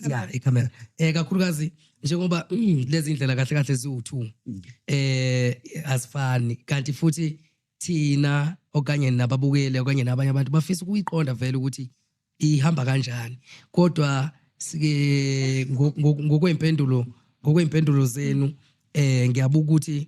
Ya, ikhamera. Kakhulukazi njengoba lezi indlela kahle kahle ziwu2 asifani, kanti futhi thina okanye nababukeli okanye nabanye abantu bafisa ukuyiqonda vele ukuthi ihamba kanjani, kodwa sike ngokwempendulo zenu ngiyabuka ukuthi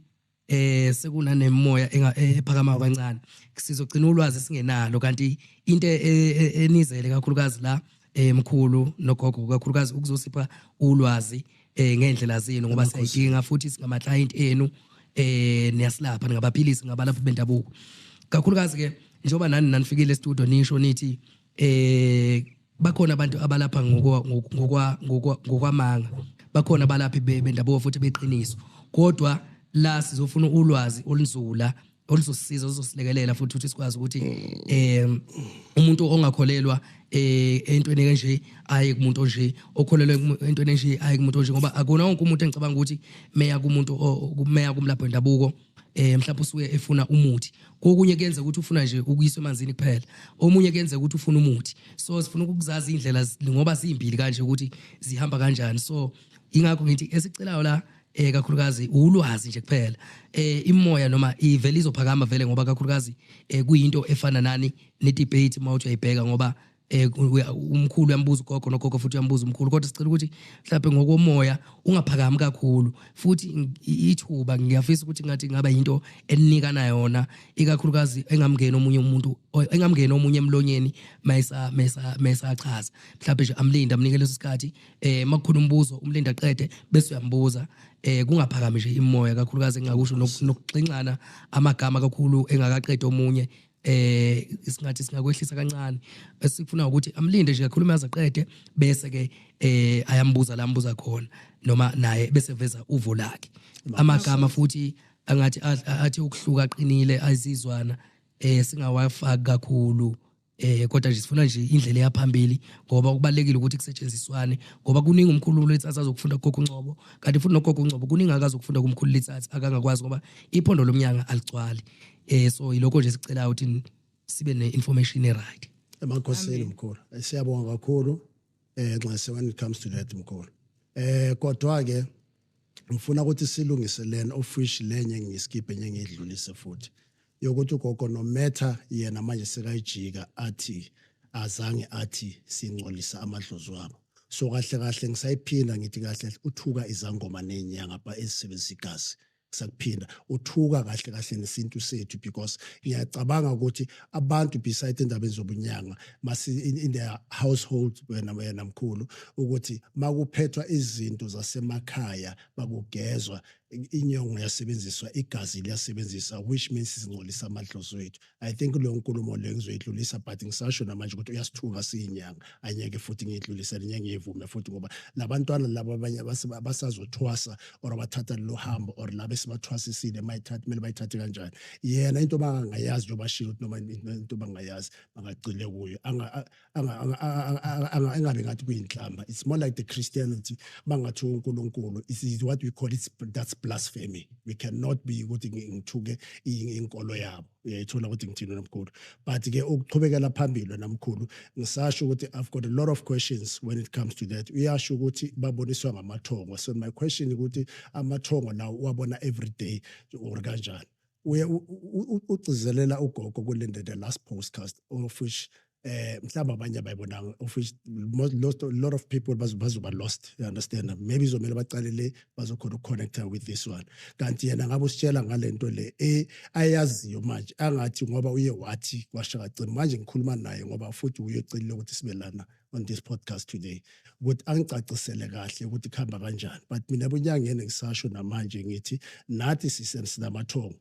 sekunanemoya ephakama kancane, sizogcina ulwazi singenalo. Kanti into enizele kakhulukazi la, mkhulu nogogo, kakhulukazi ukuzosipha ulwazi ngendlela zenu, ngoba siyayidinga futhi singama client enu, niyasilapha, ningabaphilisi, ngabalaphi bendabuko. Kakhulukazi ke njengoba nani nanifikile e-studio nisho nithi bakhona abantu abalapha ngokwamanga, bakhona abalaphi bendabuko futhi beqiniso, kodwa la sizofuna ulwazi olunzula oluzosisiza, oluzosilekelela futhi ukuthi sikwazi ukuthi umuntu ongakholelwa entweni kanje aye kumuntu onje, okholelwa entweni enje aye kumuntu onje, ngoba akuna wonke umuntu engicabanga ukuthi meya kumuntu meya kumlaphi wendabuko mhlawumbe usuke efuna umuthi. Kokunye kuyenza ukuthi ufuna nje ukuyiswa emanzini kuphela, omunye kuyenza ukuthi ufuna umuthi. So sifuna ukuzazi indlela ngoba zimbili kanje ukuthi zihamba kanjani. So ingakho ngithi esicelayo la Kakhulukazi ulwazi nje kuphela, imoya noma ivele izophakama vele, ngoba kakhulukazi kuyinto efana nani ne-debate uma uthi uyayibheka, ngoba umkhulu uyambuza ugogo, nogogo futhi uyambuza umkhulu. Kodwa sicela ukuthi mhlawumbe ngokomoya ungaphakami kakhulu futhi ithuba ngiyafisa ukuthi ngathi ngaba into eninikana yona, ikakhulukazi engamngeni omunye umuntu, engamngeni omunye emlonyeni mayisa mesa mesachaza. Mhlawumbe nje amlinde, amnike leso sikhathi. Makukhona umbuzo, umlinde aqede bese uyambuza. Kungaphakami nje imoya kakhulukazi, engakusho nokuxinxana amagama kakhulu engakaqedi omunye. Singathi singakwehlisa kancane. Esikufuna ukuthi amlinde nje kakhuluma aze aqede, bese ke ayambuza la ambuza khona, noma naye bese veza uvo lakhe. Amagama futhi angathi athi ukuhluka aqinile azizwana, singawafaki kakhulu, kodwa nje sifuna nje indlela eyaphambili, ngoba kubalekile ukuthi kusetshenziswane, ngoba kuningi umkhulu Letsatsi azokufunda kugogo Ngcobo, kanti futhi nogogo Ngcobo kuningi akazokufunda kumkhulu Letsatsi akangakwazi, ngoba iphondo lomnyanga aligcwali. So yilokho nje sicela ukuthi sibe ne-information e-right. Emakhosini, mkhulu. Siyabonga kakhulu nxese when it comes to that, mkhulu. Kodwa ke ngifuna ukuthi silungise lena, of which lenye ngiskiphe, enye ngiyidlulise futhi, yokuthi ugogo no matter yena manje sekayijika athi azange athi singcolisa amadlozi wabo. So kahle kahle ngisayiphinda ngithi kahle uthuka izangoma nenyanga ba ezisebenzisa igazi. Sakuphinda uthuka kahle kahle nesintu sethu, because ngiyacabanga ukuthi abantu beside endabeni zobunyanga masi in their household, wena mkhulu, ukuthi makuphethwa izinto zasemakhaya, bakugezwa inyongo, yasebenziswa igazi, liyasebenzisa, which means singcolisa amadlozi wethu. I think leyo nkulumo leyo ngizoyidlulisa, but ngisasho namanje ukuthi uyasithuka siyinyanga. Anyeke futhi ngiyidlulise, ngeke ngiyivume futhi, ngoba labantwana laba abanye basazothwasa or abathatha lelo hambo or laba esibathwasisile, mayithatha kumele bayithathe kanjani yena into bangayazi, njengoba shilo ukuthi noma into bangayazi bangagcile kuyo, engabe ngathi kuyinhlamba. It's more like the Christianity, bangathi uNkulunkulu is what we call it, that's blasphemy. We cannot be ukuthi ngithuke inkolo yabo. Uyayithola ukuthi ngithini, nomkhulu? But ke ukuqhubekela phambili namkhulu, ngisasho ukuthi I've got a lot of questions when it comes to that. Uyasho ukuthi baboniswa ngamathongo, so my question ukuthi amathongo lawo uwabona every day or kanjani? Uye ugcizelela ugogo kulinde the last podcast, of which mhlawumbe abanye abayibonanga, of which most lost, a lot of people bazoba lost, you understand? Maybe izomele bacalele bazokhona ukuconnecta with this one. Kanti yena ngabe usitshela ngalento le ayaziyo manje, angathi ngoba uye wathi kwashaka manje ngikhuluma naye, ngoba futhi uyocelile ukuthi sibe lana on this podcast today, ukuthi angicacisele kahle ukuthi kuhamba kanjani. But mina bunyangene ngisasho namanje ngithi nathi sinamathongo,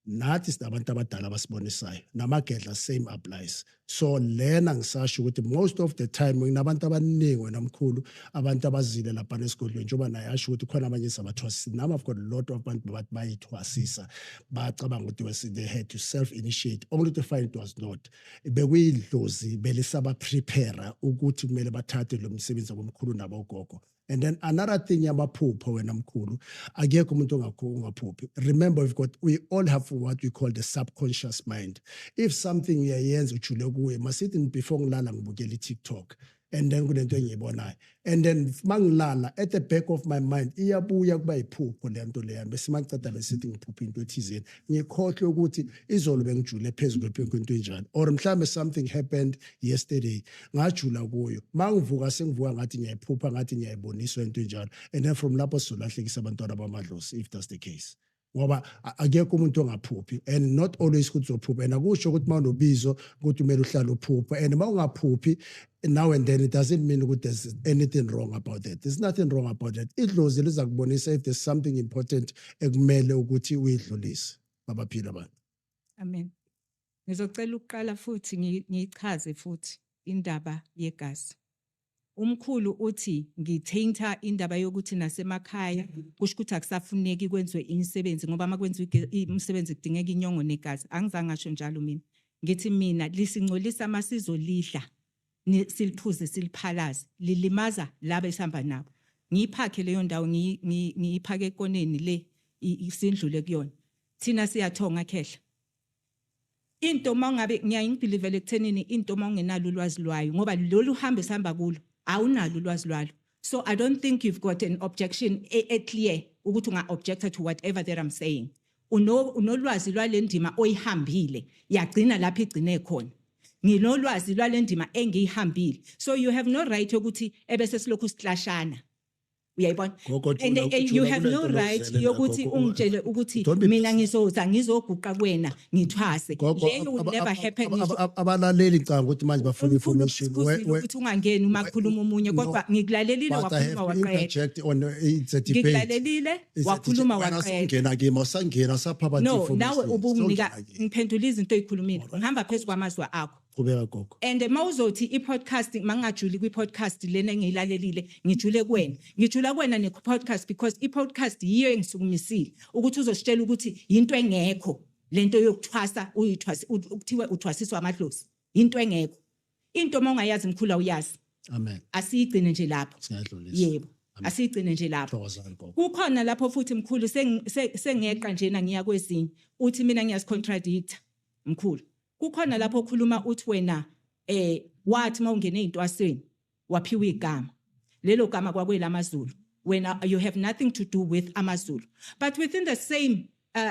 nathi sinabantu abadala abasibonisayo, namagedla, same applies. So lena ngisasho ukuthi most of the time nginabantu abaningi, wena mkhulu, abantu abazile lapha esigodlweni, njengoba naye asho ukuthi khona abanye sabathwasisa. Nami I've got a lot of abantu bathi bayithwasisa, bacabanga ukuthi they had to self initiate, only to find it was not. Bekuyidlozi belisaba prepare ukuthi kumele bathathe lo msebenzi wabomkhulu nabogogo. And then another thing yamaphupho, wena mkhulu, akekho umuntu ongaphuphi. Remember, we all have what we call the subconscious mind. If something uyayenza ujule kuye, masithi before ngilala ngibukela i-TikTok and then kunento engiyibonayo, and then mangilala, at the back of my mind iyabuya kuba yiphupho le nto leya, bese mangiceda besithi ngiphupha into ethizeni, ngikhohlwe ukuthi izolo bengijule phezulu kwento enjani, or mhlambe something happened yesterday ngajula kuyo, mangivuka sengivuka ngathi ngiyayiphupha, ngathi ngiyayiboniswa into enjalo. And then from lapho sizolahlekisa abantwana bamadlozi if that's the case, ngoba akekho umuntu ongaphuphi, and not always ukuthi uzophupha, and akusho ukuthi mawunobizo ukuthi kumele uhlale uphupha. And mawungaphuphi now and then, it doesn't mean ukuthi there's anything wrong about that. There's nothing wrong about that. Idlozi liza kubonisa if there's something important ekumele ukuthi uyidlulise. Babaphila abantu. Amen. Ngizocela ukuqala futhi ngiyichaze futhi indaba yegazi. Umkhulu uthi ngithinta indaba yokuthi nasemakhaya kusho ukuthi akusafuneki kwenziwe imisebenzi, ngoba uma kwenziwa imisebenzi kudingeka inyongo negazi. Angizange ngasho njalo mina. Ngithi mina lisingcolisa masizolidla, siliphuze, siliphalaze, lilimaza laba esihamba nabo. Ngiyiphakhe leyo ndawo, ngiyiphake ekoneni le sindlule kuyona. Thina siyathonga, khehla. Into mangabe ngiyayingibelieve ekuthenini into mawungenalo ulwazi lwayo, ngoba lolu hambo esihamba kulo awunalo ulwazi lwalo, so I don't think you've got an objection e clear. ukuthi unga objecta to whatever that I'm saying. Unolwazi lwale ndima oyihambile, yagcina lapho igcine khona. Nginolwazi lwale ndima engiyihambile, so you have no right yokuthi ebese silokhu siclashana, uyayibona? Gogo, And jula- you jula have no kule nto right lokuzele yokuthi nakho, ungitshele ukuthi Don't be mina ngizoza ngizoguqa kuwena ngithwase. Gogo, Leyo will never happen. Abalaleli ngicabanga ukuthi manje bafuna Umkhulu information. basikhuzile ukuthi ungangeni uma kukhuluma omunye, No, kodwa ngikulalelile, but I wakhuluma have to waqeda. interject on, it's a debate. Ngikulalelile, It's a wakhuluma debate. Wena waqeda. sewungena kimi, awusangena, usapha abantu No, information. nawe ubunginika Sewungena kimi. ngiphendula izinto oyikhulumile, ngihamba phezu kwamazwi akho. Qhubeka, gogo. And mawuzothi i-podcast, mangajuli kwi-podcast lena engiyilalelile, ngijule kuwena, ngijula kuwena ne-podcast, because i-podcast yiyo engisukumisile ukuthi uzositshela ukuthi yinto engekho lento yokuthwasa, uyithwasa kuthiwe uthwasiswa amadlozi, into engekho. Into uma ungayazi, mkhulu, awuyazi. Amen. Asiyigcine nje lapho. Singayidlulisa. Yebo, asiyigcine nje lapho. Thokozani, gogo. Kukhona lapho futhi, mkhulu, sengeqa njena ngiya kwezinye, uthi mina ngiyazicontradicta, mkhulu. Kukhona lapho okhuluma uthi wena wathi mawungene ezintwasweni waphiwa igama, lelo gama kwakwelamazulu, wena you have nothing to do with amaZulu, but within the same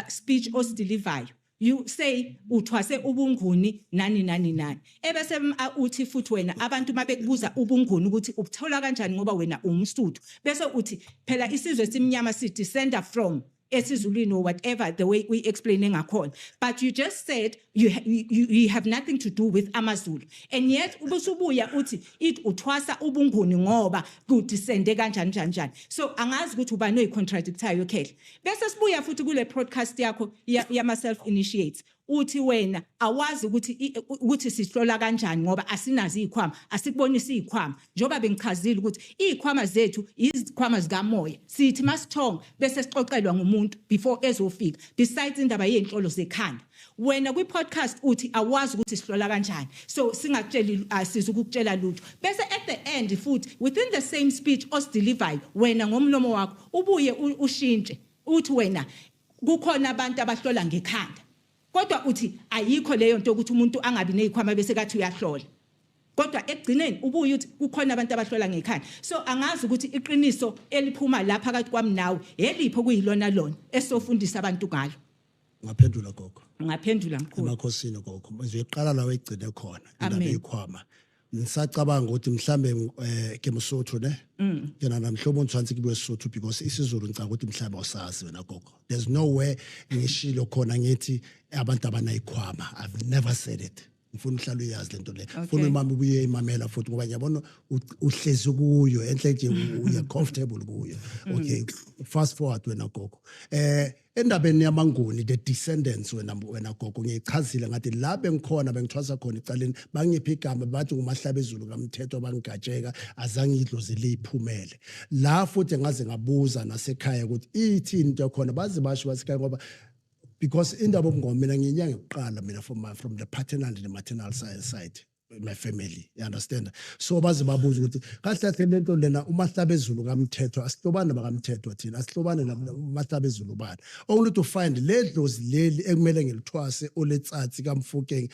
speech osidelivayo you say uthwase ubunguni nani nani nani, ebese uthi futhi wena abantu mabekubuza ubunguni ukuthi ubuthola kanjani ngoba wena umSuthu, bese uthi phela isizwe simnyama si descenda from esiZulwini or whatever, the way we explain ngakhona, but you just said you have nothing to do with amaZulu, and yet ubusubuya uthi it uthwasa ubunguni ngoba kudescende kanjani njani njani. So angazi ukuthi ubani oyicontradictayo khehle. Bese sibuya futhi kule podcast yakho yama self initiates, uthi wena awazi ukuthi sihlola kanjani ngoba asinazo izikhwama, asikubonisi izikhwama, njengoba bengichazile ukuthi izikhwama zethu izikhwama zikamoya, sithi masithonga bese sixoxelwa ngumuntu before ezofika. Besides indaba yezinhlolo zekhanda, wena kwi-podcast uthi awazi ukuthi sihlola kanjani, so singakutsheli, asiza ukukutshela lutho. Bese at the end futhi, within the same speech osidelivayo wena ngomlomo wakho, ubuye ushintshe uthi wena kukhona abantu abahlola ngekhanda, kodwa uthi ayikho leyo nto ukuthi umuntu angabi nezikhwama bese kathi uyahlola, kodwa ekugcineni ubuye uthi kukhona abantu abahlola ngekhanda. So angazi ukuthi iqiniso eliphuma la phakathi kwami nawe eliphi okuyilona lona esofundisa abantu ngalo. Ngaphendula, gogo. Ngaphendula, mkhulu. Emakhosini, gogo, ngizoyiqala la wegcine khona indaba Amen. yekhwama. Ngisacabanga ukuthi mhlambe ke Mosotho ne ke na mhlobo tshwantse ke bue Sesotho because isiZulu ngicabanga ukuthi mhlambe awusazi wena, gogo. There's nowhere ngishilo khona ngithi abantu abanayikhwama. I've never said it. Ngifuna uhlale uyazi lento le, ngifuna imama ubuye imamela futhi ngoba ngiyabona uhlezi kuyo enhle nje, uya comfortable kuyo. Okay, fast forward wena gogo, endabeni yamaNguni, the descendants, wena gogo, ngiyichazile ngathi la bengikhona bengithwasa khona ecaleni, bangiphi igama, bathi ngumahlaba ezulu kamthetho, bangigatsheka, azange idlozi liyiphumele la. Futhi ngaze ngabuza nasekhaya ukuthi ithini into yakhona, baze basho basekhaya ngoba because indaba obungoma mina ngiyinyanga kuqala mina from the paternal and the maternal side my family, you understand? So baze babuza ukuthi kahle kahle lento lena umahlaba ezulu kamthetho, asihlobane bakamthetho thina, asihlobane umahlaba ezulu bani, only to find le dlozi leli ekumele ngilithwase oletsatsi kaMfukeng.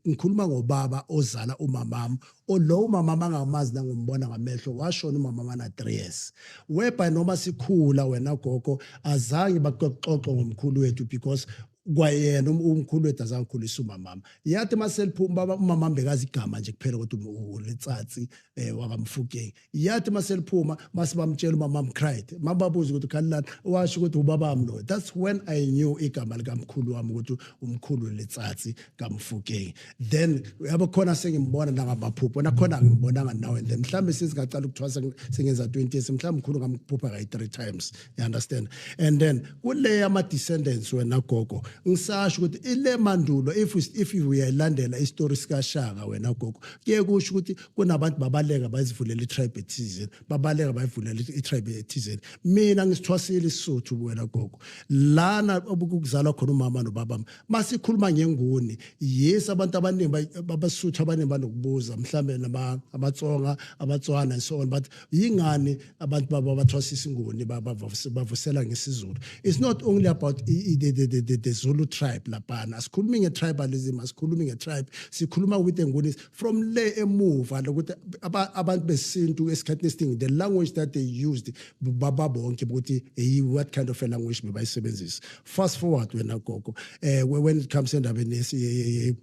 Ngikhuluma ngobaba ozala umamami, lo umamami angamazi nangombona ngamehlo, washona umamama na 3 years, whereby noma sikhula wena gogo azange bakuxoxe ngomkhulu wethu because kwayena umkhulu wethu azange akhulise umamama. Yathi maseliphuma baba umamama bekazi igama nje kuphela ukuthi uletsatsi wakaMfukeng. Yathi maseliphuma masibamtshela, umamama cried, mababuza ukuthi khalilani, washo ukuthi ubabami lo. That's when I knew igama likamkhulu wami ukuthi umkhulu letsatsi kaMfukeng. Then yabo khona sengimbona nangamaphupho nakhona ngimbonanga now and then, mhlambe sesingaqala ukuthwasa sengenza 20 years, mhlawumbe mkhulu ngamphupha kayi 3 times, you understand? And then kule ama descendants wena gogo, ngisasho ukuthi ile mandulo, if uyayilandela istory sikaShaka wena gogo, kuye kusho ukuthi kunabantu babaleka bazivulela i-tribe ethizeni, babaleka bayivulela i-tribe ethizeni. Mina ngisithwasile isiSuthu wena gogo, lana obukuzalwa khona umama nobaba. Masikhuluma ngenguni, yes, abantu abaningi abaSuthu abaningi banokubuza mhlambe nama abaTsonga, abaTswana and so on, but yingani abantu baba bathwasisa inguni, bavusela ngesiZulu? It's not only about the Zulu tribe laphana. Asikhulumi nge-tribalism, asikhulumi nge-tribe, sikhuluma with the Ngunis from le emuva lokuthi abantu besintu esikhathini esiningi, the language that they used, baba bonke ukuthi what kind of a language bebayisebenzisa. Fast forward wena gogo, when it comes endabeni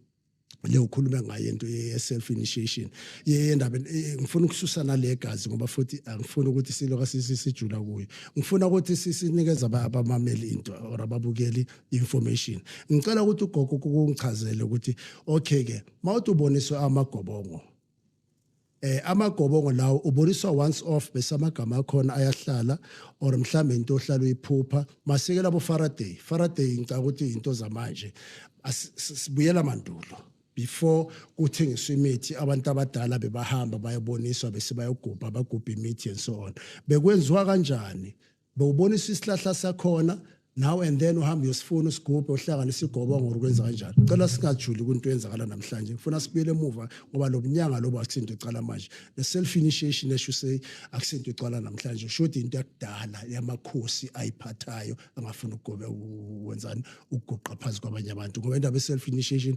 le ukhuluma ngayo, into ye self initiation yendaba, ngifuna ukususa nale gazi ngoba futhi angifuni ukuthi siloka sijula kuyo. Ngifuna ukuthi sinikeze abamameli into or ababukeli information. Ngicela ukuthi ugogo kungichazele ukuthi okay ke, mawuthi uboniswe amagobongo, amagobongo lawo uboniswa once off bese amagama akhona ayahlala, or mhlambe into ohlala uyiphupha? Masike labo Faraday, Faraday, ngicabanga ukuthi into zamanje. Sibuyela mandulo before kuthengiswa imithi, abantu abadala bebahamba bayoboniswa bese bayogubha, bagubha imithi and so on. Bekwenziwa kanjani? Bewuboniswa isihlahla sakhona now and then uhambe uyosifuna, usigubhe, uhlanganise igobongo, ukwenza kanjani? Cela singajuli kwinto eyenzakala namhlanje, ngifuna sibuyele emuva ngoba lo bunyanga lobo akusinto icala manje. The self initiation, as you say, akusinto icala namhlanje, shothi into yakudala yamakhosi ayiphathayo angafuni ukugobe wenzani, ukuguqa phansi kwabanye abantu, ngoba indaba ye-self initiation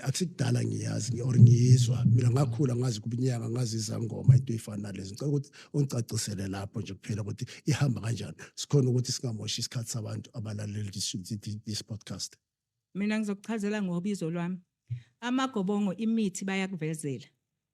akusikudala ngiyazi or ngiyizwa. Mina ngakhula ngazi kubinyanga, ngazi izangoma, into ey'fana nalezo. Ngicela ukuthi ungicacisele lapho nje kuphela ukuthi ihamba kanjani, sikhona ukuthi singamoshi isikhathi sabantu abalaleli this podcast. Mina ngizokuchazela ngobizo lwami. Amagobongo, imithi bayakuvezela.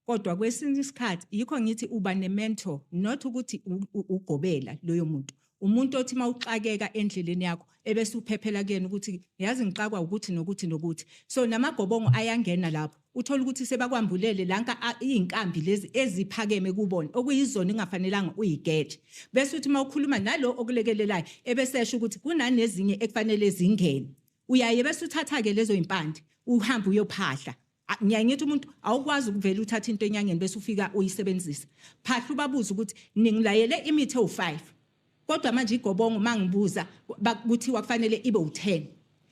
Kodwa kwesinye isikhathi yikho ngithi uba ne-mentor, not ukuthi ugobela loyo muntu. Umuntu othi mawuxakeka endleleni yakho ebese uphephela kuyena ukuthi yazi ngixakwa ukuthi nokuthi nokuthi. So namagobongo ayangena lapho. Uthola ukuthi sebakwambulele lanka iy'nkambi lezi eziphakeme kubona okuyizona engafanelanga uyigeje. Bese uthi mawukhuluma nalo okulekelelayo ebese esho ukuthi kunanezinye ekufanele zingene. Uyaye bese uthatha-ke lezo yimpande uhambe uyophahla. Ngiyaye ngithi umuntu awukwazi ukuvela uthatha into enyangeni bese ufika uyisebenzisa. Phahla, ubabuze ukuthi ningilayele imithi ewu-5, kodwa manje igobongo mangibuza kuthiwa kufanele ibe u-10,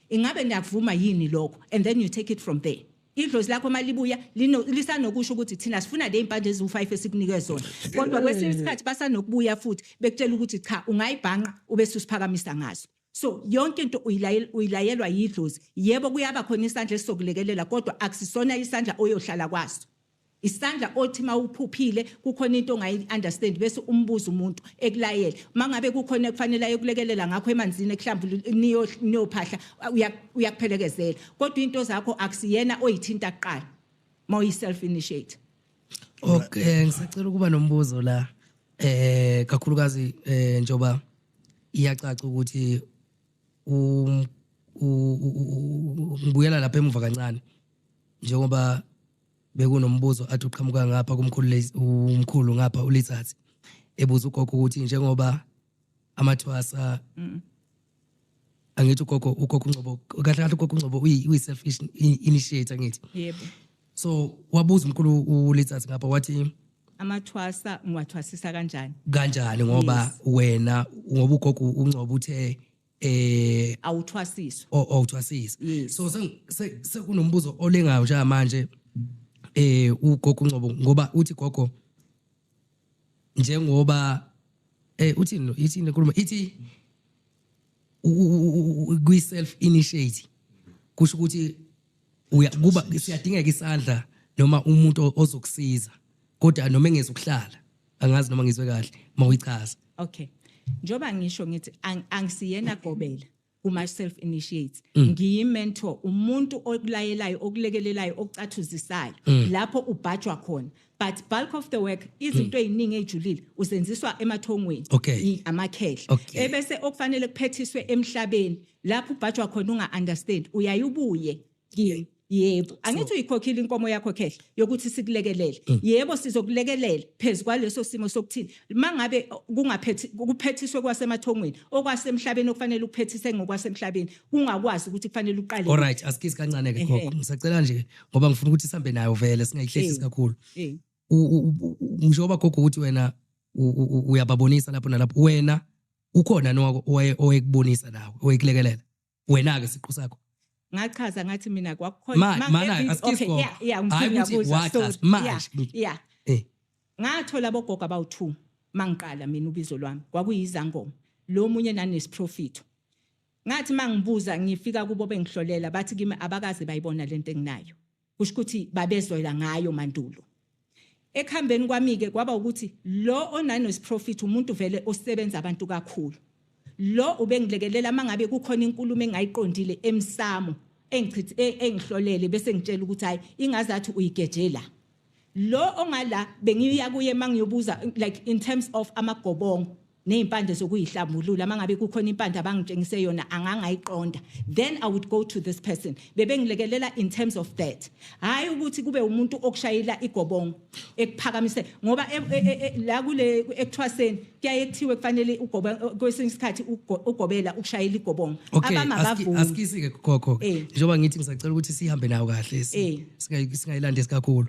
ingabe niyakuvuma yini lokho? And then you take it from there. Idlozi lakho malibuya lisanokusho ukuthi thina sifuna le impande eziwu-5 esikunike zona, kodwa kwesinye isikhathi basanokubuya futhi bekutshela ukuthi cha, ungayibhanqa ubese usiphakamisa ngazo. So yonke into uyilayelwa yidlozi. Yebo, kuyaba khona isandla esizokulekelela, kodwa akusisona isandla oyohlala kwaso. Isandla othi mawuphuphile kukhona into ongayi-understand bese umbuza umuntu ekulayele. Mangabe kukhona ekufanele ayokulekelela ngakho emanzini ekuhlambulu niyophahla, uyakuphelekezela, kodwa into zakho akusiyena oyithinta kuqala mawuyi-self initiate. Okay, ngisacela ukuba nombuzo la. Kakhulukazi njoba iyacaca ukuthi ngibuyela lapha emuva kancane njengoba bekunombuzo athi uqhamuka ngapha kumkhulu umkhulu ngapha uLithatsi ebuza ugogo ukuthi njengoba amathwasa, angithi ugogo uNgcobo, kahle kahle ugogo uNgcobo uyi self initiator, ngithi? Yebo. So wabuza umkhulu uLithatsi ngapha wathi Amathwasa ngiwathwasisa kanjani? Kanjani, ngoba wena, ngoba ugogo uNgcobo uthe Awuthwasiswa. Awuthwasisa. Yes. So sekunombuzo olengayo njengamanje ugogo uNgcobo, ngoba uthi gogo njengoba uthini lo, ithini lenkulumo ithi kwi self initiate kusho ukuthi uya kuba siyadingeka isandla noma umuntu ozokusiza, kodwa noma engezukuhlala. Angazi noma ngizwe kahle mawuyichaza. Okay, njoba ngisho ngithi angisiyena gobela kuma self initiates, ngiyi mentor, umuntu okulayelayo, okulekelelayo, okucathuzisayo lapho ubhajwa khona, but bulk of the work, izinto eziningi ejulile usenziswa emathongweni, amakhehla, ebese okufanele kuphethiswe emhlabeni lapho ubhajwa khona unga understand, uyayubuye kimi. Yebo, angithi uyikhokhile inkomo yakho khehla yokuthi sikulekelele? Yebo, sizokulekelela phezu kwaleso simo sokuthini mangabe kungaphethi kuphethiswe kwasemathongweni, okwasemhlabeni okufanele ukuphethise ngokwasemhlabeni kungakwazi ukuthi kufanele uqale. Alright, asikisi kancane ke gogo. Ngisacela nje ngoba ngifuna ukuthi sihambe nayo vele, singayihlehlisi kakhulu. Njengoba gogo ukuthi wena uyababonisa lapho nalapho, wena ukhona nowako owayekubonisa nawe, owayekulekelela wena ke siqu sakho? Ngachaza ngathi mina kwakukhona Mana, asikisi okay, gogo. Yeah, Hhayi ngifuna ukuthi ngiyakuzwa. wachaza, So, manje. Yeah. Ngathola abogogo abawu-2 mangiqala mina ubizo lwami, kwakuyizangoma lo munye nanesiprofito. Ngathi mangibuza ngifika kubo bengihlolela, bathi kimi abakaze bayibona lento enginayo, kusho ukuthi babezwela ngayo mandulo. Ekuhambeni kwami-ke kwaba ukuthi lo onanosiprofit umuntu vele osebenza abantu kakhulu, lo ubengilekelela mangabe kukhona inkulumo engayiqondile emsamo, engichithi engihlolele bese ngitshela ukuthi hayi, ingazathi uyigeje la. Lo ongala bengiya kuye mangiyobuza, like in terms of amagobongo nezimpande zokuyihlambulula, mangabe kukhona impande abangitshengise yona angangayiqonda, then I would go to this person, bebengilekelela in terms of that. Hayi ukuthi kube umuntu okushayela igobongo ekuphakamise, ngoba la kule ekuthwaseni kuyaye kuthiwe kufanele ugobe kwesinye isikhathi ugobela ukushayela igobongo. Okay. Abangabavumi. Asikisi-ke gogo. Njengoba ngithi ngisacela ukuthi sihambe nayo kahle, singayilandisi kakhulu.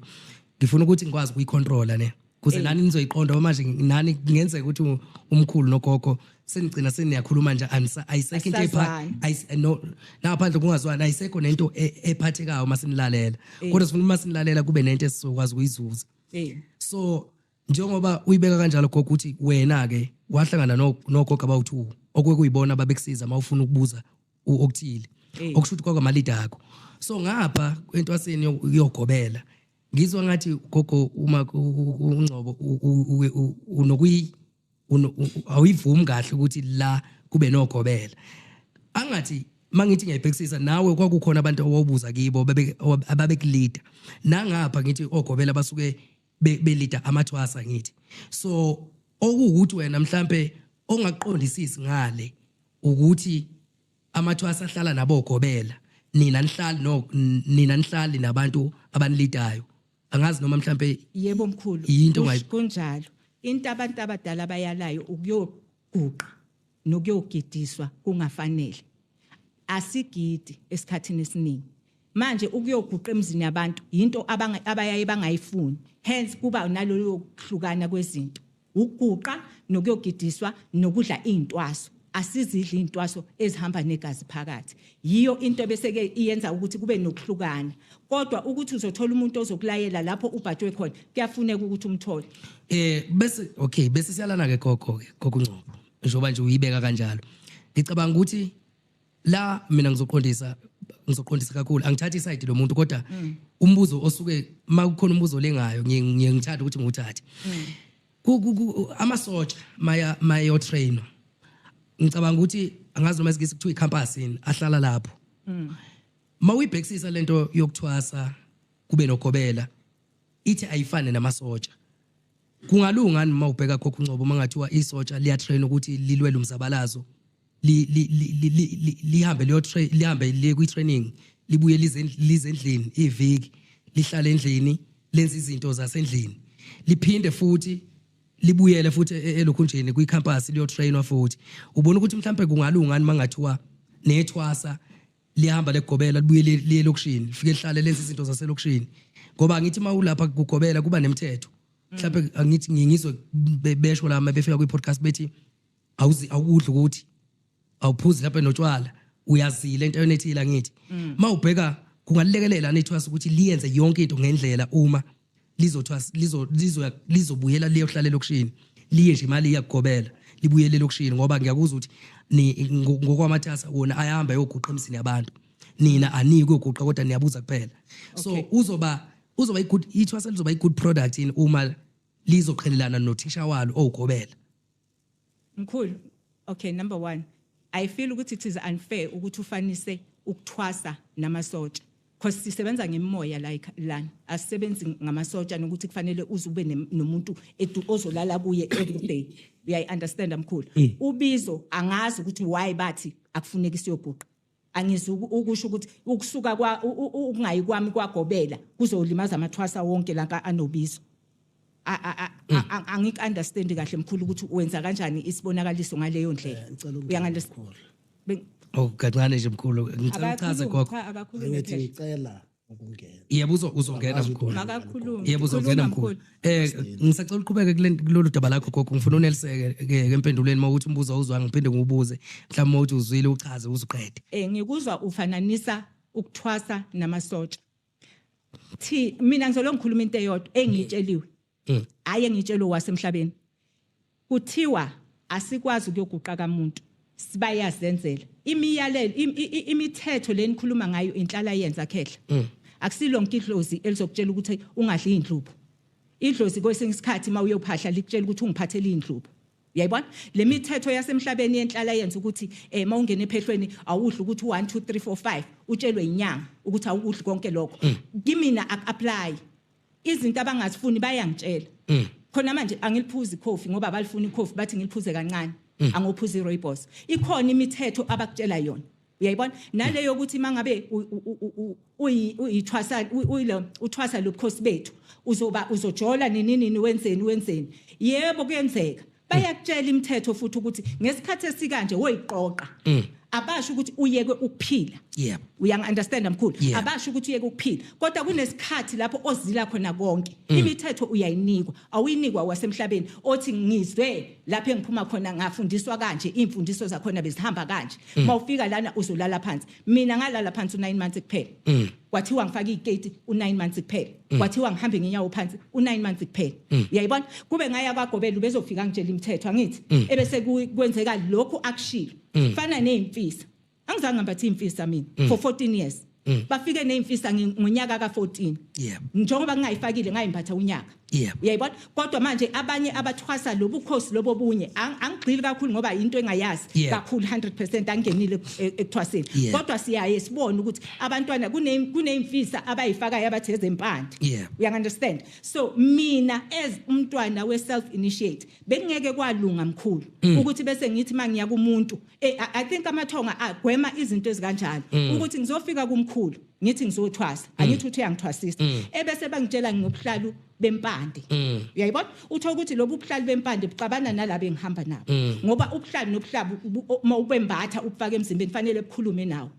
Ngifuna ukuthi ngikwazi ukuyicontrola ne kuze nani nizoyiqonda, ngoba manje nani kungenzeka ukuthi umkhulu nogogo senigcina seniyakhuluma nje, ayisekho into Asisazwani. No, ngaphandle kungazwani ayisekho nento ephathekayo uma sinilalela, kodwa sifuna uma sinilalela kube nento esizokwazi ukuyizuza. So njengoba uyibeka kanjalo gogo ukuthi wena ke wahlangana nogogo abawu2 okuye kuyibona babekusiza mawufuna ukubuza okuthile, okusho ukuthi kwakwama-leader akho. So ngapha entwaseni yogobela ngizwa ngathi gogo uma uNgcobo awuyivumi kahle ukuthi la kube nogobela. Angathi mangithi ngiyayibhekisisa nawe kwakukhona abantu owawubuza kibo ababekulida nangapha, ngithi ogobela basuke belida amathwasa, ngithi so okuwukuthi wena mhlambe ongaqondisisi ngale ukuthi amathwasa ahlala nabo ogobela, nina nihlali no nina nihlali nabantu abanilidayo. Angazi noma mhlambe Yebo mkhulu. Yinto Kunjalo. Into abantu abadala bayalayo ukuyoguqa nokuyogidiswa kungafanele. Asigidi esikhathini esiningi. Manje ukuyoguqa emzini yabantu yinto abayaye bangayifuni, hence kuba nalolu kuhlukana kwezinto, ukuguqa nokuyogidiswa nokudla iy'ntwaso. Asizidli iy'ntwaso ezihamba negazi phakathi. Yiyo into bese ke iyenza ukuthi kube nokuhlukana. Kodwa ukuthi uzothola umuntu ozokulayela lapho ubhajwe khona, kuyafuneka ukuthi umthole. Bese okay, bese siyalana ke gogo, ke gogo Ngcobo, njengoba nje uyibeka kanjalo, ngicabanga ukuthi la mina ngizoqondisa kakhulu, angithathi iside lo muntu, kodwa umbuzo osuke makukhona umbuzo lengayo ngiye ngithanda ukuthi ngiwuthathe. Amasotsha maya mayo trainer, ngicabanga ukuthi angazi noma isikisi kuthiwa icampus yini ahlala lapho. Mawuyibhekisisa lento yokuthwasa kube nogobela, ithi ayifane namasotsha. Kungalunga noma ubheka khokho uNgcobo mangathiwa isotsha liya train ukuthi lilwele umzabalazo, lihambe liyo train, lihambe liye kwi training, libuye lize endlini iviki, lihlale endlini, lenze izinto zasendlini, liphinde futhi libuyele futhi elokhunjeni kwi-campus liyotrainwa futhi. Ubona ukuthi mhlambe kungalunga mangathiwa nethwasa lihamba legobela, libuye liye elokishini, lifike lihlale, lenze izinto zaselokishini? Ngoba angithi uma ulapha kugobela kuba nemithetho mhlawumbe, angithi ngizwe besho la uma befika kwi-podcast bethi awuzi, awukudli ukuthi awuphuzi lapha notshwala, uyazila into ethile. Angithi mawubheka kungalekelela nethwasa ukuthi liyenze yonke into ngendlela uma lizothwasa, lizo lizo lizobuyela liyohlala elokishini, liye nje imali iyakugobela, libuyele elokishini. Ngoba ngiyakuzwa ukuthi ngokwamathasa wona ayahamba ayoguqa emzini yabantu, nina aniki kuyoguqa kodwa niyabuza kuphela. So uzoba i-good, ithwasa lizoba i-good product yini uma lizoqhelelana nothisha walo owugobela? Mkhulu, okay, number 1, I feel ukuthi it is unfair ukuthi ufanise ukuthwasa namasotsha, because sisebenza ngemimoya like lana, asisebenzi ngamasotsha nokuthi kufanele uze ube nomuntu ozolala kuye every day. Uyayi understand mkhulu? Ubizo angazi ukuthi why bathi akufuneki siyoguqa. Angizuku ukusho ukuthi ukusuka kwa ukungayi kwami kwagobela kuzolimaza amathwasa wonke lanka anobizo. Angik understand kahle mkhulu ukuthi wenza kanjani isibonakaliso ngaleyo ndlela. Ngicela ukungena, Uyangi-understand? mkhulu. Oh, kancane nje mkhulu, ngicela uchaze Abakhulumi, gogo. cha, abakhulume Ngithi phela. ngicela ukungena. Yebo, uzongena Angazi mkhulu. ukuthi Makakhulume. Yebo, uzongena Khuluma, mkhulu. Ngisacela uqhubeke kulolu daba lakho gogo, ngifuna uneliseke ke empendulweni mawuthi umbuzo awuzwanga ngiphinde ngiwubuze, mhlawumbe mawuthi uzwile uchaze uzuqede. Ngikuzwa ufananisa ukuthwasa namasotsha. Thi mina ngizolo ngikhuluma into eyodwa engiyitsheliwe. Hayi, engitshelwe wasemhlabeni. Kuthiwa asikwazi ukuyoguqa kamuntu. Sibayazenzela imiyalelo, imithetho lenikhuluma ngayo, inhlala yenza khehla. Akusilonke idlozi elizokutshela ukuthi ungadli indlubu. Idlozi kwesinye isikhathi uma uyophahla likutshela ukuthi ungiphathele indlubu. Uyayibona le mithetho yasemhlabeni yenhlala yenza ukuthi mawungena ephehlweni awudli ukuthi 1 2 3 4 5, utshelwe inyanga ukuthi awudli konke lokho. Kimina aku-apply. Izinto abangazifuni bayangitshela. Khona manje angiliphuzi ikhofi ngoba abalifuni ikhofi, bathi ngiliphuze kancane, angophuza i-rooibos. Ikhona imithetho abakutshela yona, uyayibona naleyo ukuthi mangabe uyithwasa, uyilo uthwasa lobukhosi bethu, uzoba uzojola nini nini, wenzeni wenzeni. Yebo, kuyenzeka bayakutshela imithetho futhi ukuthi ngesikhathi esikanje woyiqoqa. Abasho ukuthi uyeke ukuphila. Uyangi-understand, mkhulu? Yeah. Abasho ukuthi uyeke ukuphila, kodwa kunesikhathi lapho ozila khona konke. Imithetho uyayinikwa, awuyinikwa wasemhlabeni othi ngizwe lapho engiphuma khona ngafundiswa kanje, iy'mfundiso zakhona bezihamba kanje. Mawufika lana uzolala phansi. Mina ngalala phansi u-9 months kuphela. Kwathiwa ngifake iy'keti u-9 months kuphela. Kwathiwa ngihambe ngenyawo phansi u-9 months kuphela. Uyayibona, kube ngaya kwagobela ubezofika ngitshela imithetho, angithi ebese kwenzeka lokhu akushilo. Fana ney'mfisa, angizange ngambatha iy'mfisa mina for 14 years. Bafike ney'mfisa ngonyaka ka-14. Njengoba ngingayifakile, ngayimbatha unyaka. Uyayibona, kodwa manje abanye abathwasa lobukhosi lobo bunye, angigxili kakhulu ngoba into engayazi kakhulu 100%, angenile ekuthwaseni. Kodwa siyaye sibone ukuthi abantwana kuneyimfisa abayifakayo abathi ezempande. Uyangi-understand? So mina as umntwana we-self initiate, bekungeke kwalunga, mkhulu, ukuthi bese ngithi mangiya kumuntu, I think amathonga agwema izinto ezikanjalo, ukuthi ngizofika kumkhulu ngithi ngizothwasa, angithi uthi uyangithwasisa, ebese bangitshela ngobuhlalu bempande. Uyayibona, uthola ukuthi lobu buhlalu bempande buxabana nalabo engihamba nabo, ngoba ubuhlalu nobuhlalu uma ubembatha ubufaka emzimbeni fanele bukhulume nawe.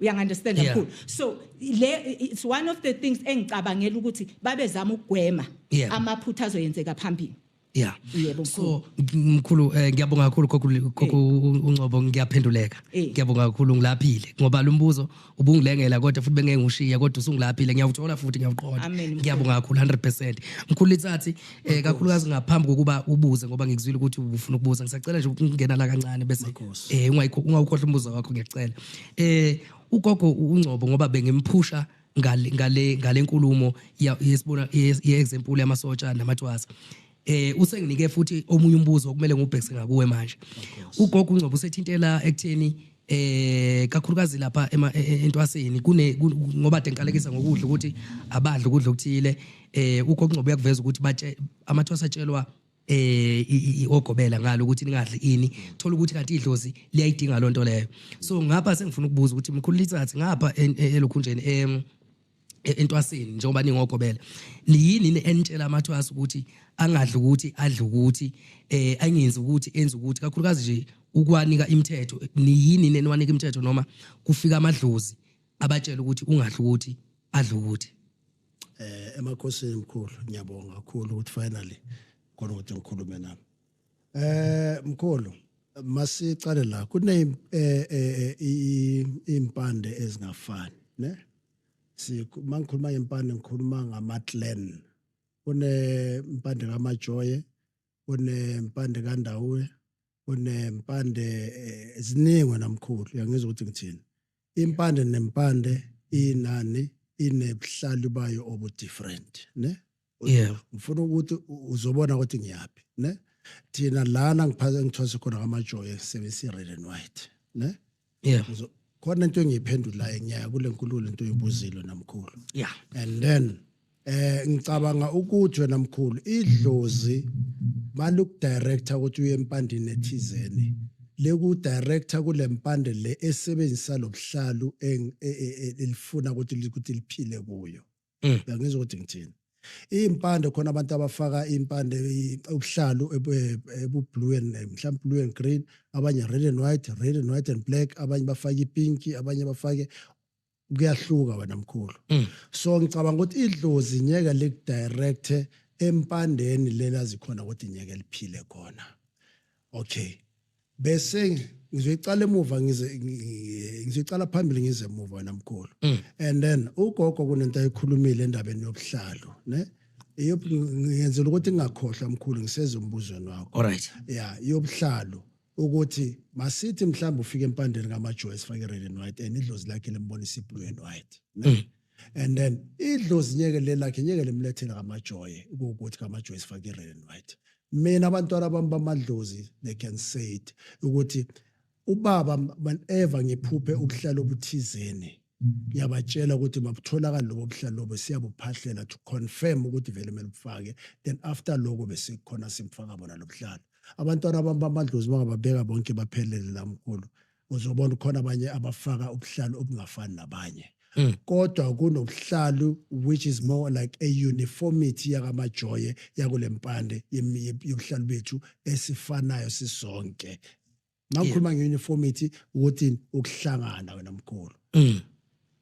Uyangi-understand, mkhulu? So le it's one of the things engicabangela ukuthi babezama ukugwema amaphutha azoyenzeka phambili. Yebo, So mkhulu, ngiyabonga kakhulu gogo uNgcobo, ngiyaphenduleka. Ngiyabonga kakhulu, ngilaphile ngoba lo mbuzo ubungilengela kodwa futhi bengeke ngishiya, kodwa usungilapile, ngiyawuthola futhi ngiyawuqonda. Amen, mkhulu. Ngiyabonga kakhulu 100%. Mkhulu Letsatsi, kakhulukazi ngaphambi kokuba ubuze, ngoba ngikuzwile ukuthi ubufuna ukubuza, ngisacela nje ukungena la kancane bese Makhosi. Ungawukhohlwa umbuzo wakho, ngiyacela. Ugogo uNgcobo, ngoba bengimphusha ngale nkulumo yesibona ye-example yamasotsha namathwasa, usenginike futhi omunye umbuzo okumele ngubhekise ngakuwe manje. Ugogo uNgcobo usethintela ekutheni kakhulukazi lapha entwaseni kune ngoba de ngiqalekisa ngokudla ukuthi abadli ukudla okuthile. Ugogo uNgcobo uyakuveza ukuthi batshe amathwasa atshelwa ogobela ngalo ukuthi ningadli ini, thola ukuthi kanti idlozi liyayidinga lonto leyo. So ngapha sengifuna ukubuza ukuthi mkhulu Letsatsi, ngapha elokhunjeni entwaseni, njengoba ningogobela, niyini enitshela amathwasa ukuthi angadli ukuthi adle ukuthi angenzi ukuthi enze ukuthi, kakhulukazi nje ukwanika imithetho, niyini neniwanika imithetho noma kufika amadlozi abatshela ukuthi ungadli ukuthi adle ukuthi? Emakhosini mkhulu, ngiyabonga kakhulu ukuthi finally khona ukuthi ngikhulume nami. Mkhulu, masicale la kune impande ezingafani, ne? Si mangikhuluma ngempande ngikhuluma ngama clan. Kune impande kaMajoye, kune impande kaNdawuwe, kune impande ziningi wena mkhulu, uyangizwa ukuthi ngithini. Impande nempande inani inebuhlalu bayo obu different, ne? Ngifuna ukuthi uzobona ukuthi ngiyaphi, ne? Thina lana ngiphathe ngithwase khona kaMajoye sebenzisa red and white, ne? Khona into engiyiphendulayo, ngiyaya kule nkulumo lento oyibuzile namkhulu. And then ngicabanga ukuthi wena mkhulu idlozi baloku-director ukuthi uye empandeni ethizeni, leku director kule mpande le esebenzisa lobuhlalu elifuna ukuthi liphile kuyo. Uyangizwa ukuthi ngithini? Impande khona abantu abafaka impande ubuhlalu ebu blue and mhlawumbe blue and green, abanye red and white, red and white and black, abanye bafake ipink, abanye bafake, kuyahluka wena mkhulu. So ngicabanga ukuthi idlozi nyeke likudirect empandeni lelazi khona ukuthi nyeke liphile khona. Okay, bese ngizoyicala emuva, ngize ngizoyicala phambili, ngize emuva wena mkhulu. And then ugogo kunento ayikhulumile endabeni yobuhlalu, ne? Ngiyenzela ukuthi ngingakhohlwa mkhulu, ngiseze umbuzweni wakho. All right. Ya, yobuhlalu. Ukuthi masithi mhlawumbe ufike empandeni kaMajoy, sifake red and white, and idlozi lakhe limbonisa i-blue and white, ne? And then idlozi nyeke le lakhe nyeke limlethele kaMajoy ukuthi kaMajoy sifake red and white. Mina abantwana bami bamadlozi, they can say it ukuthi ubaba, whenever ngiphuphe ubuhlalo obuthizeni, ngiyabatshela ukuthi mabutholakala lobo buhlalo lobo, siyabuphahlela to confirm ukuthi vele kumele bufake. Then after lokho bese khona simfaka bona lo buhlalo. Abantwana bami bamadlozi bangababeka bonke baphelele la, mkhulu, uzobona khona abanye abafaka ubuhlalo obungafani nabanye, kodwa kunobuhlalu which is more like a uniformity yakamajoye yakule mpande yobuhlalu bethu esifanayo sisonke. Mangikhuluma nge-uniformity ukuthi ukuhlangana, wena mkhulu,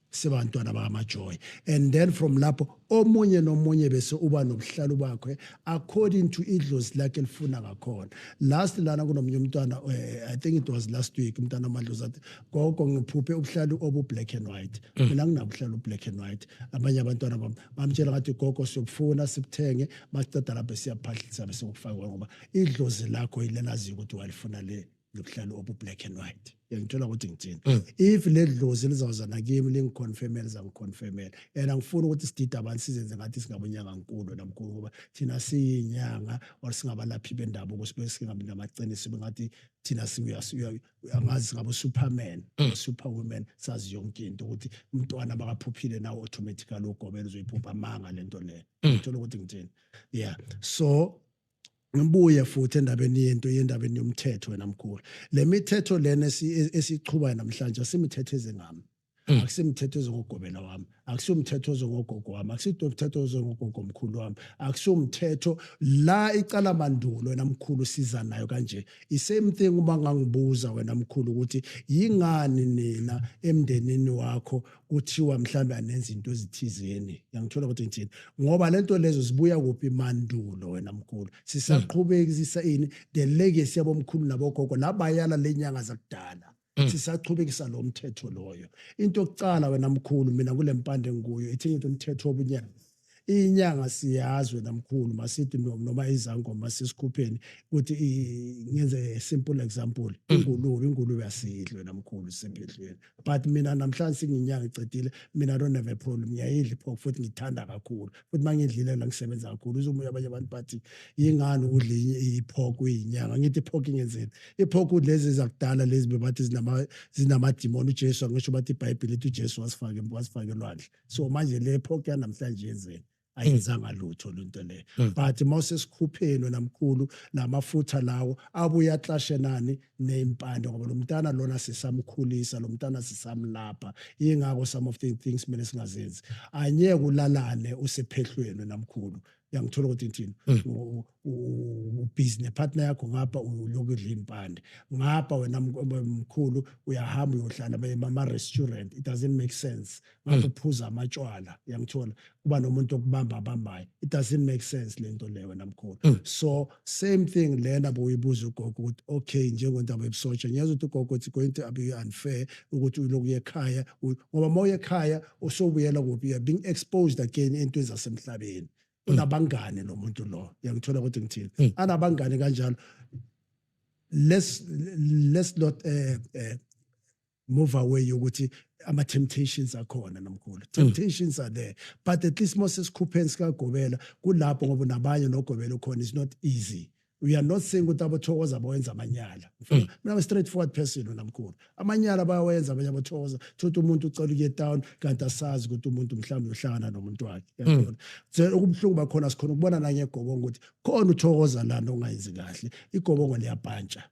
sibantwana bakamajoy, and then from lapho omunye nomunye bese uba nobuhlalu bakhe according to idlozi lakhe elifuna ngakhona. Last lana kunomunye umntwana, I think it was last week, umntwana amadlozi athi, "Gogo, ngiphuphe ubuhlalu obu black and white." Mina nginabuhlalu black and white. Abanye abantwana bami bamtshela ngathi, "Gogo, siyobufuna sibuthenge, masiceda lapho siyaphahlisa bese kufaka, ngoba idlozi lakho ilelaziyo ukuthi walifuna le lobuhlalu obu black and white." Uyangithola ukuthi ngithini? If le dlozi lizawuzana kimi lingiconfirmele, lizangiconfirmela. And angifuni ukuthi sidide abantu, sizenze ngathi singabonyanga nkulu namkhulu, ngoba thina siyinyanga or singabalaphi bendabuko, sibe singabi namaqiniso, sibe ngathi thina angazi singabo superman or superwoman, sazi yonke into, ukuthi umntwana bakaphuphile nawe automatically ugobela uzoyiphupha. Amanga lento leyo. Uthola ukuthi ngithini? Yeah, so ngibuye futhi endabeni yento yendabeni yomthetho, wena mkhulu. Le mithetho lena esichubayo namhlanje asimithetho ezengami, akusimthetho ezongogobela wami, akusiwumthetho ozongogogo wami, akusiwumthetho ozongogogo mkhulu wami, akusiwumthetho la icala mandulo, wena mkhulu, siza nayo kanje. I-same thing uma ngangibuza, wena mkhulu, ukuthi yingani nina emndenini wakho kuthiwa mhlambe anenza into ezithizeni. Yangithola ukuthi ngithini? Ngoba lento lezo zibuya kuphi mandulo, wena mkhulu? Sisaqhubekisa ini? The legacy yabomkhulu nabogogo labayala lenyanga zakudala. Sisachubekisa lo mthetho loyo. Into yokucala, wena mkhulu, mina kule mpande ngikuyo ithi into umthetho wobunyanga. Inyanga siyazi, wena mkhulu, masithi noma izangoma sisikhupheni ukuthi ngenze a simple example, ingulube asidli, wena mkhulu, semphehlweni. But mina namhlanje singinyanga icedile, mina I don't have a problem, ngiyayidla ipork futhi ngithanda kakhulu, futhi mangidlile la ngisebenza kakhulu. Uzomuya abanye abantu bathi, "Yingani udla ipork uyinyanga?" Ngithi, "Ipork ingenzeni? Ipork lezi zakudala lezi bebathi zinamadimoni. uJesu angisho bathi iBhayibheli lithi uJesu wasifaka elwandle. So manje le pork yanamhlanje yenzeni? Ayenzanga lutho lento le." But mawusesikhupheni, wena mkhulu, lamafutha lawo abuye aclashe nani? Nempande, ngoba lo mntana lona sisamkhulisa, lo mntana sisamlapha. Yingakho some of the things kumele singazenzi. Anyeke ulalane usephehlweni, wena mkhulu. Uyangithola ukuthi ngithini? Ubhizi nepartner yakho ngapha, ulokhu udla impande ngapha, wena mkhulu, uyahamba uyohlala ema-restaurant. It doesn't make sense. Ngapha uphuza amatshwala, uyangithola, kuba nomuntu okubamba abambayo. It doesn't make sense lento leyo, wena mkhulu. So same thing lena boyibuza ugogo ukuthi okay, njengondaba ebusotsha, ngiyazi ukuthi ugogo it's going to be unfair ukuthi ulokhu uye ekhaya, ngoba uma uye ekhaya usubuyela kuphi? You are being exposed again entweni zasemhlabeni. Unabangane lo muntu lo, uyangithola ukuthi ngithini? Anabangane kanjalo. Let's not move away ukuthi ama temptations akhona nomkhulu. Temptations are there, but at least mose sikhupheni sikagobela kulapho, ngoba nabanye nogobela ukhona. It's not easy. We are not saying ukuthi abothokoza bawenza amanyala. Mina I'm a straightforward person, namkhulu. Amanyala bayawenza abanye abothokoza. Thothi umuntu ucela ukuye town, kanti asazi ukuthi umuntu mhlawumbe uhlangana nomuntu wakhe, uyabona? So okubuhlungu bakhona, sikhona ukubona nangegobongo ukuthi khona uthokoza lana ongayenzi kahle, igobongo liyabhantsha,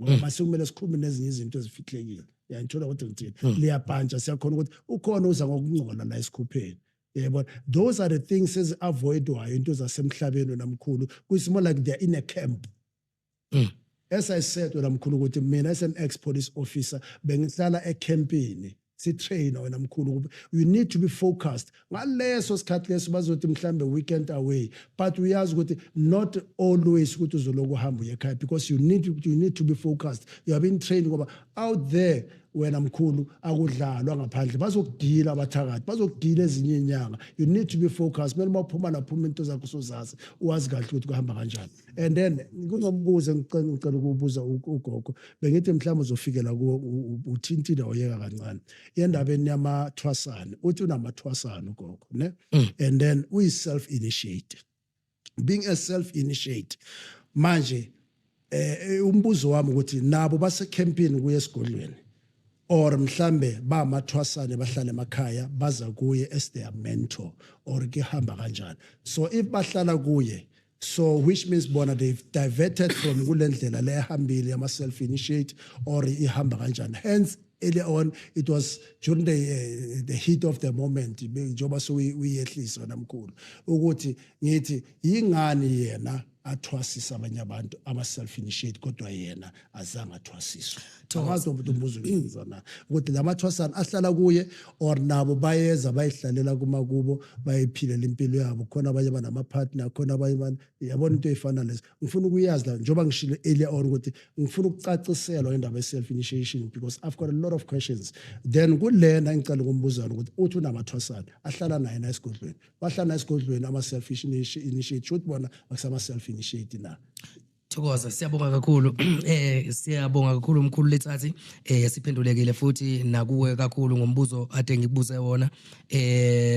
ngoba mase kumele sikhulume nezinye izinto ezifihlekile. Uyangithola ukuthi ngithini? Liyabhantsha. Siyakhona ukuthi ukhona uza ngokungcola la esikhupheni, yebo. Those are the things ezi-avoidwayo, into zasemhlabeni, namkhulu. It's more like they're in a camp. As I said, wena mkhulu, ukuthi mina as an ex police officer bengihlala ecampini, si-trainer, wena mkhulu. You need to be focused ngaleso sikhathi leso. Bazothi mhlambe weekend away, but uyazi ukuthi not always ukuthi uzoloku uhamba uye ekhaya, because you need to be focused. You have been trained, ngoba out there Wena mkhulu, akudlalwa ngaphandle, bazokugila abathakathi, bazokugila ezinye inyanga. You need to be focused. Kumele uma uphuma laphuma into zakho sozazi, wazi kahle ukuthi kuhamba kanjani. And then kunombuzo engicela ukubuza ugogo. Bengithi mhlawumbe uzofikela kuwo, uthintile oyeka kancane endabeni yamathwasane. Uthi unamathwasane ugogo, ne? And then uyi-self initiate. Being a self initiate manje, umbuzo wami ukuthi nabo basecampini kuye esigodlweni, or mhlambe bamathwasane bahlala emakhaya, baza kuye as their mentor, or kuhamba kanjani? So if bahlala kuye, so which means bona they've diverted from kule ndlela le ehambile yama self initiate, or ihamba kanjani? Hence earlier on, it was during the heat of the moment, njengoba sokuyehlisa namkhulu, ukuthi ngithi yingani yena athwasisa abanye abantu ama self initiate, kodwa yena azange athwasiswe? Angazi ukuthi umbuzo uyizwa na, ukuthi lamathwasana ahlala kuye or nabo bayeza bayihlalela kumakubo, bayiphilela impilo yabo khona. Abanye banama-partner khona, abanye yabona into ey'fana lezo. Ngifuna ukuyazi la, njengoba ngishilo earlier on ukuthi ngifuna ukucaciselwa indaba ye-self initiation, because I've got a lot of questions. Then kulena engicela ukumbuzana ukuthi uthi unamathwasana ahlala naye na esigodlweni, bahlala naye esigodlweni ama-self initiate, shuthi bona akusama-self initiate na? Thokoza, siyabonga kakhulu. Siyabonga kakhulu umkhulu Letsatsi. Siphendulekile futhi nakuwe kakhulu ngombuzo ade ngikubuze wona.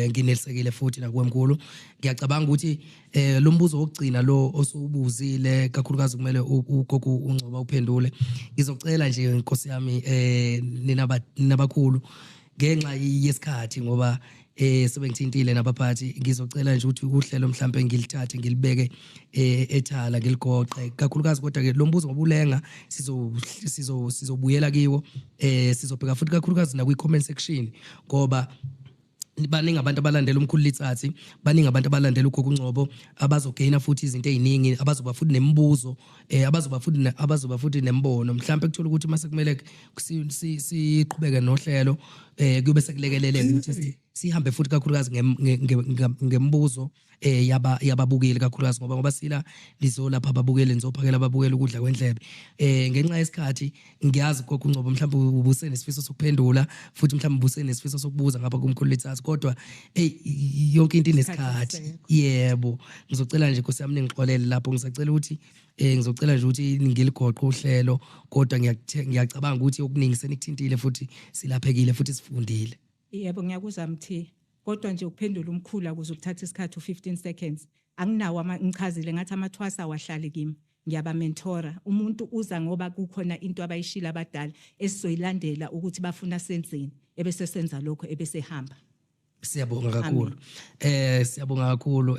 Nginelisekile futhi nakuwe mkhulu. Ngiyacabanga ukuthi lo mbuzo wokugcina lo osubuzile kakhulukazi kumele ugogo uNgcobo uphendule. Ngizocela nje, inkosi yami, nina nabakhulu, ngenxa yesikhathi, ngoba sebengithintile nabaphathi, ngizocela nje ukuthi uhlelo mhlambe ngilithathe ngilibeke ethala, ngiligoqe kakhulukazi. Kodwa ke lo mbuzo ngoba ulenga, sizo sizo sizobuyela kiwo. Sizobheka futhi kakhulukazi na kwi comment section, ngoba baningi abantu abalandela umkhulu Letsatsi, baningi abantu abalandela ugogo uNgcobo, abazogaina futhi izinto eziningi, abazoba futhi nemibuzo, abazoba futhi nembono. Mhlawumbe kuthola ukuthi mase kumele siqhubeke nohlelo, kube sekulekeleleka ukuthi sihambe futhi kakhulukazi ngembuzo yababukeli kakhulukazi, ngoba sila lizolapha ababukeli, nizophakela ababukeli ukudla kwendlebe. Ngenxa yesikhathi, ngiyazi gogo uNgcobo mhlawumbe ubuse nesifiso sokuphendula futhi mhlawumbe ubuse nesifiso sokubuza ngapha kumkhulu Letsatsi, kodwa hey, yonke into inesikhathi. Asikho. Yebo, ngizocela nje, Nkosi yami, ningixolele lapho. Ngisacela ukuthi ngizocela nje ukuthi ngiligoqe uhlelo, kodwa ngiyacabanga ukuthi okuningi senikuthintile futhi silaphekile futhi sifundile. Yebo, ngiyakuzwa Mthi. Kodwa nje ukuphendula umkhulu akuze ukuthatha isikhathi u15 seconds. Anginawo ama, ngichazile ngathi amathwasa awahlali kimi. Ngiyaba-mentora. Umuntu uza ngoba kukhona into abayishila abadala esizoyilandela ukuthi bafuna senzeni, ebese senza lokho, ebese hamba. Siyabonga kakhulu. Siyabonga kakhulu.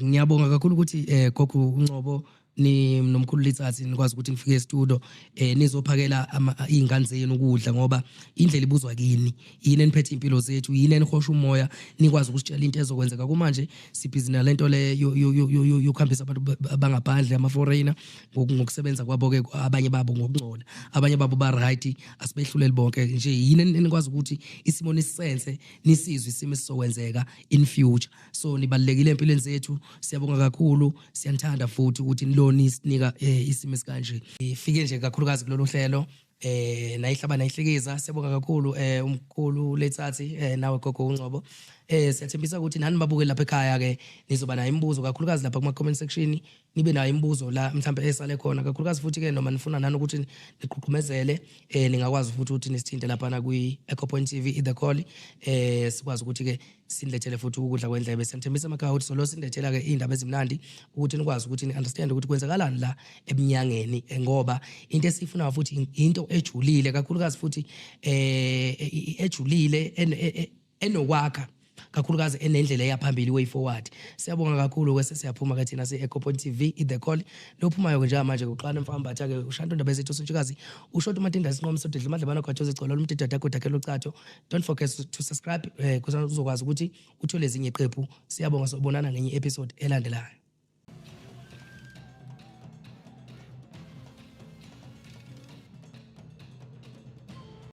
Ngiyabonga kakhulu ukuthi gogo uNgcobo ni nomkhulu Letsatsi nikwazi ukuthi nifike e-studio nizophakela izingane zenu ukudla, ngoba indlela ibuzwa kini, yini eniphethe impilo zethu, yini enihosha umoya, nikwazi ukusitshela into ezokwenzeka. Kumanje sibhizi nalento le yokuhambisa abantu bangaphandle, ama foreigner, ngokusebenza kwabo ke, abanye babo ngokungcola, abanye babo ba right, asibehluleli bonke nje. Yini enikwazi ukuthi isimo nisense, nisizwe isimo esizokwenzeka in future. So nibalulekile empilweni zethu. Siyabonga kakhulu, siyanithanda futhi ukuthi niloni sinika isimo esikanje. Ifike nje kakhulukazi kulolu hlelo nayihlaba nayihlikiza. Siyabonga kakhulu umkhulu Letsatsi, nawe gogo uNgcobo. Siyathembisa ukuthi nani babuke lapha ekhaya ke nizoba nayo imibuzo kakhulukazi lapha kuma comment section, nibe nayo imibuzo la mhlambe esale khona kakhulukazi. Futhi ke noma nifuna nani ukuthi niqhuqhumezele, ningakwazi futhi ukuthi nisithinte lapha na kwi Echo Point TV i The Call, sikwazi ukuthi ke sinilethele futhi ukudla kwendlebe. Siyanithembisa emakhaya ukuthi solo sinilethela ke indaba ezimnandi ukuthi nikwazi ukuthi ni understand ukuthi kwenzakalani la eminyangeni, ngoba into esiyifunayo futhi into ejulile kakhulukazi futhi ejulile enokwakha kakhulukazi, enendlela eyaphambili, way forward. Siyabonga kakhulu ke, sesiyaphuma ke thina si-Echo Point TV i-The Call. Lophumayo ke njengamanje kuqala emfambatha ke ushanto ndaba zethu sontshikazi ushoto umatinda sinqomo sodidla amadlebana gwajoze igcolo lumdidada kodakela ucatho. Don't forget to subscribe, uzokwazi ukuthi uthole ezinye iqephu. Siyabonga, sobonana ngenye episode elandelayo.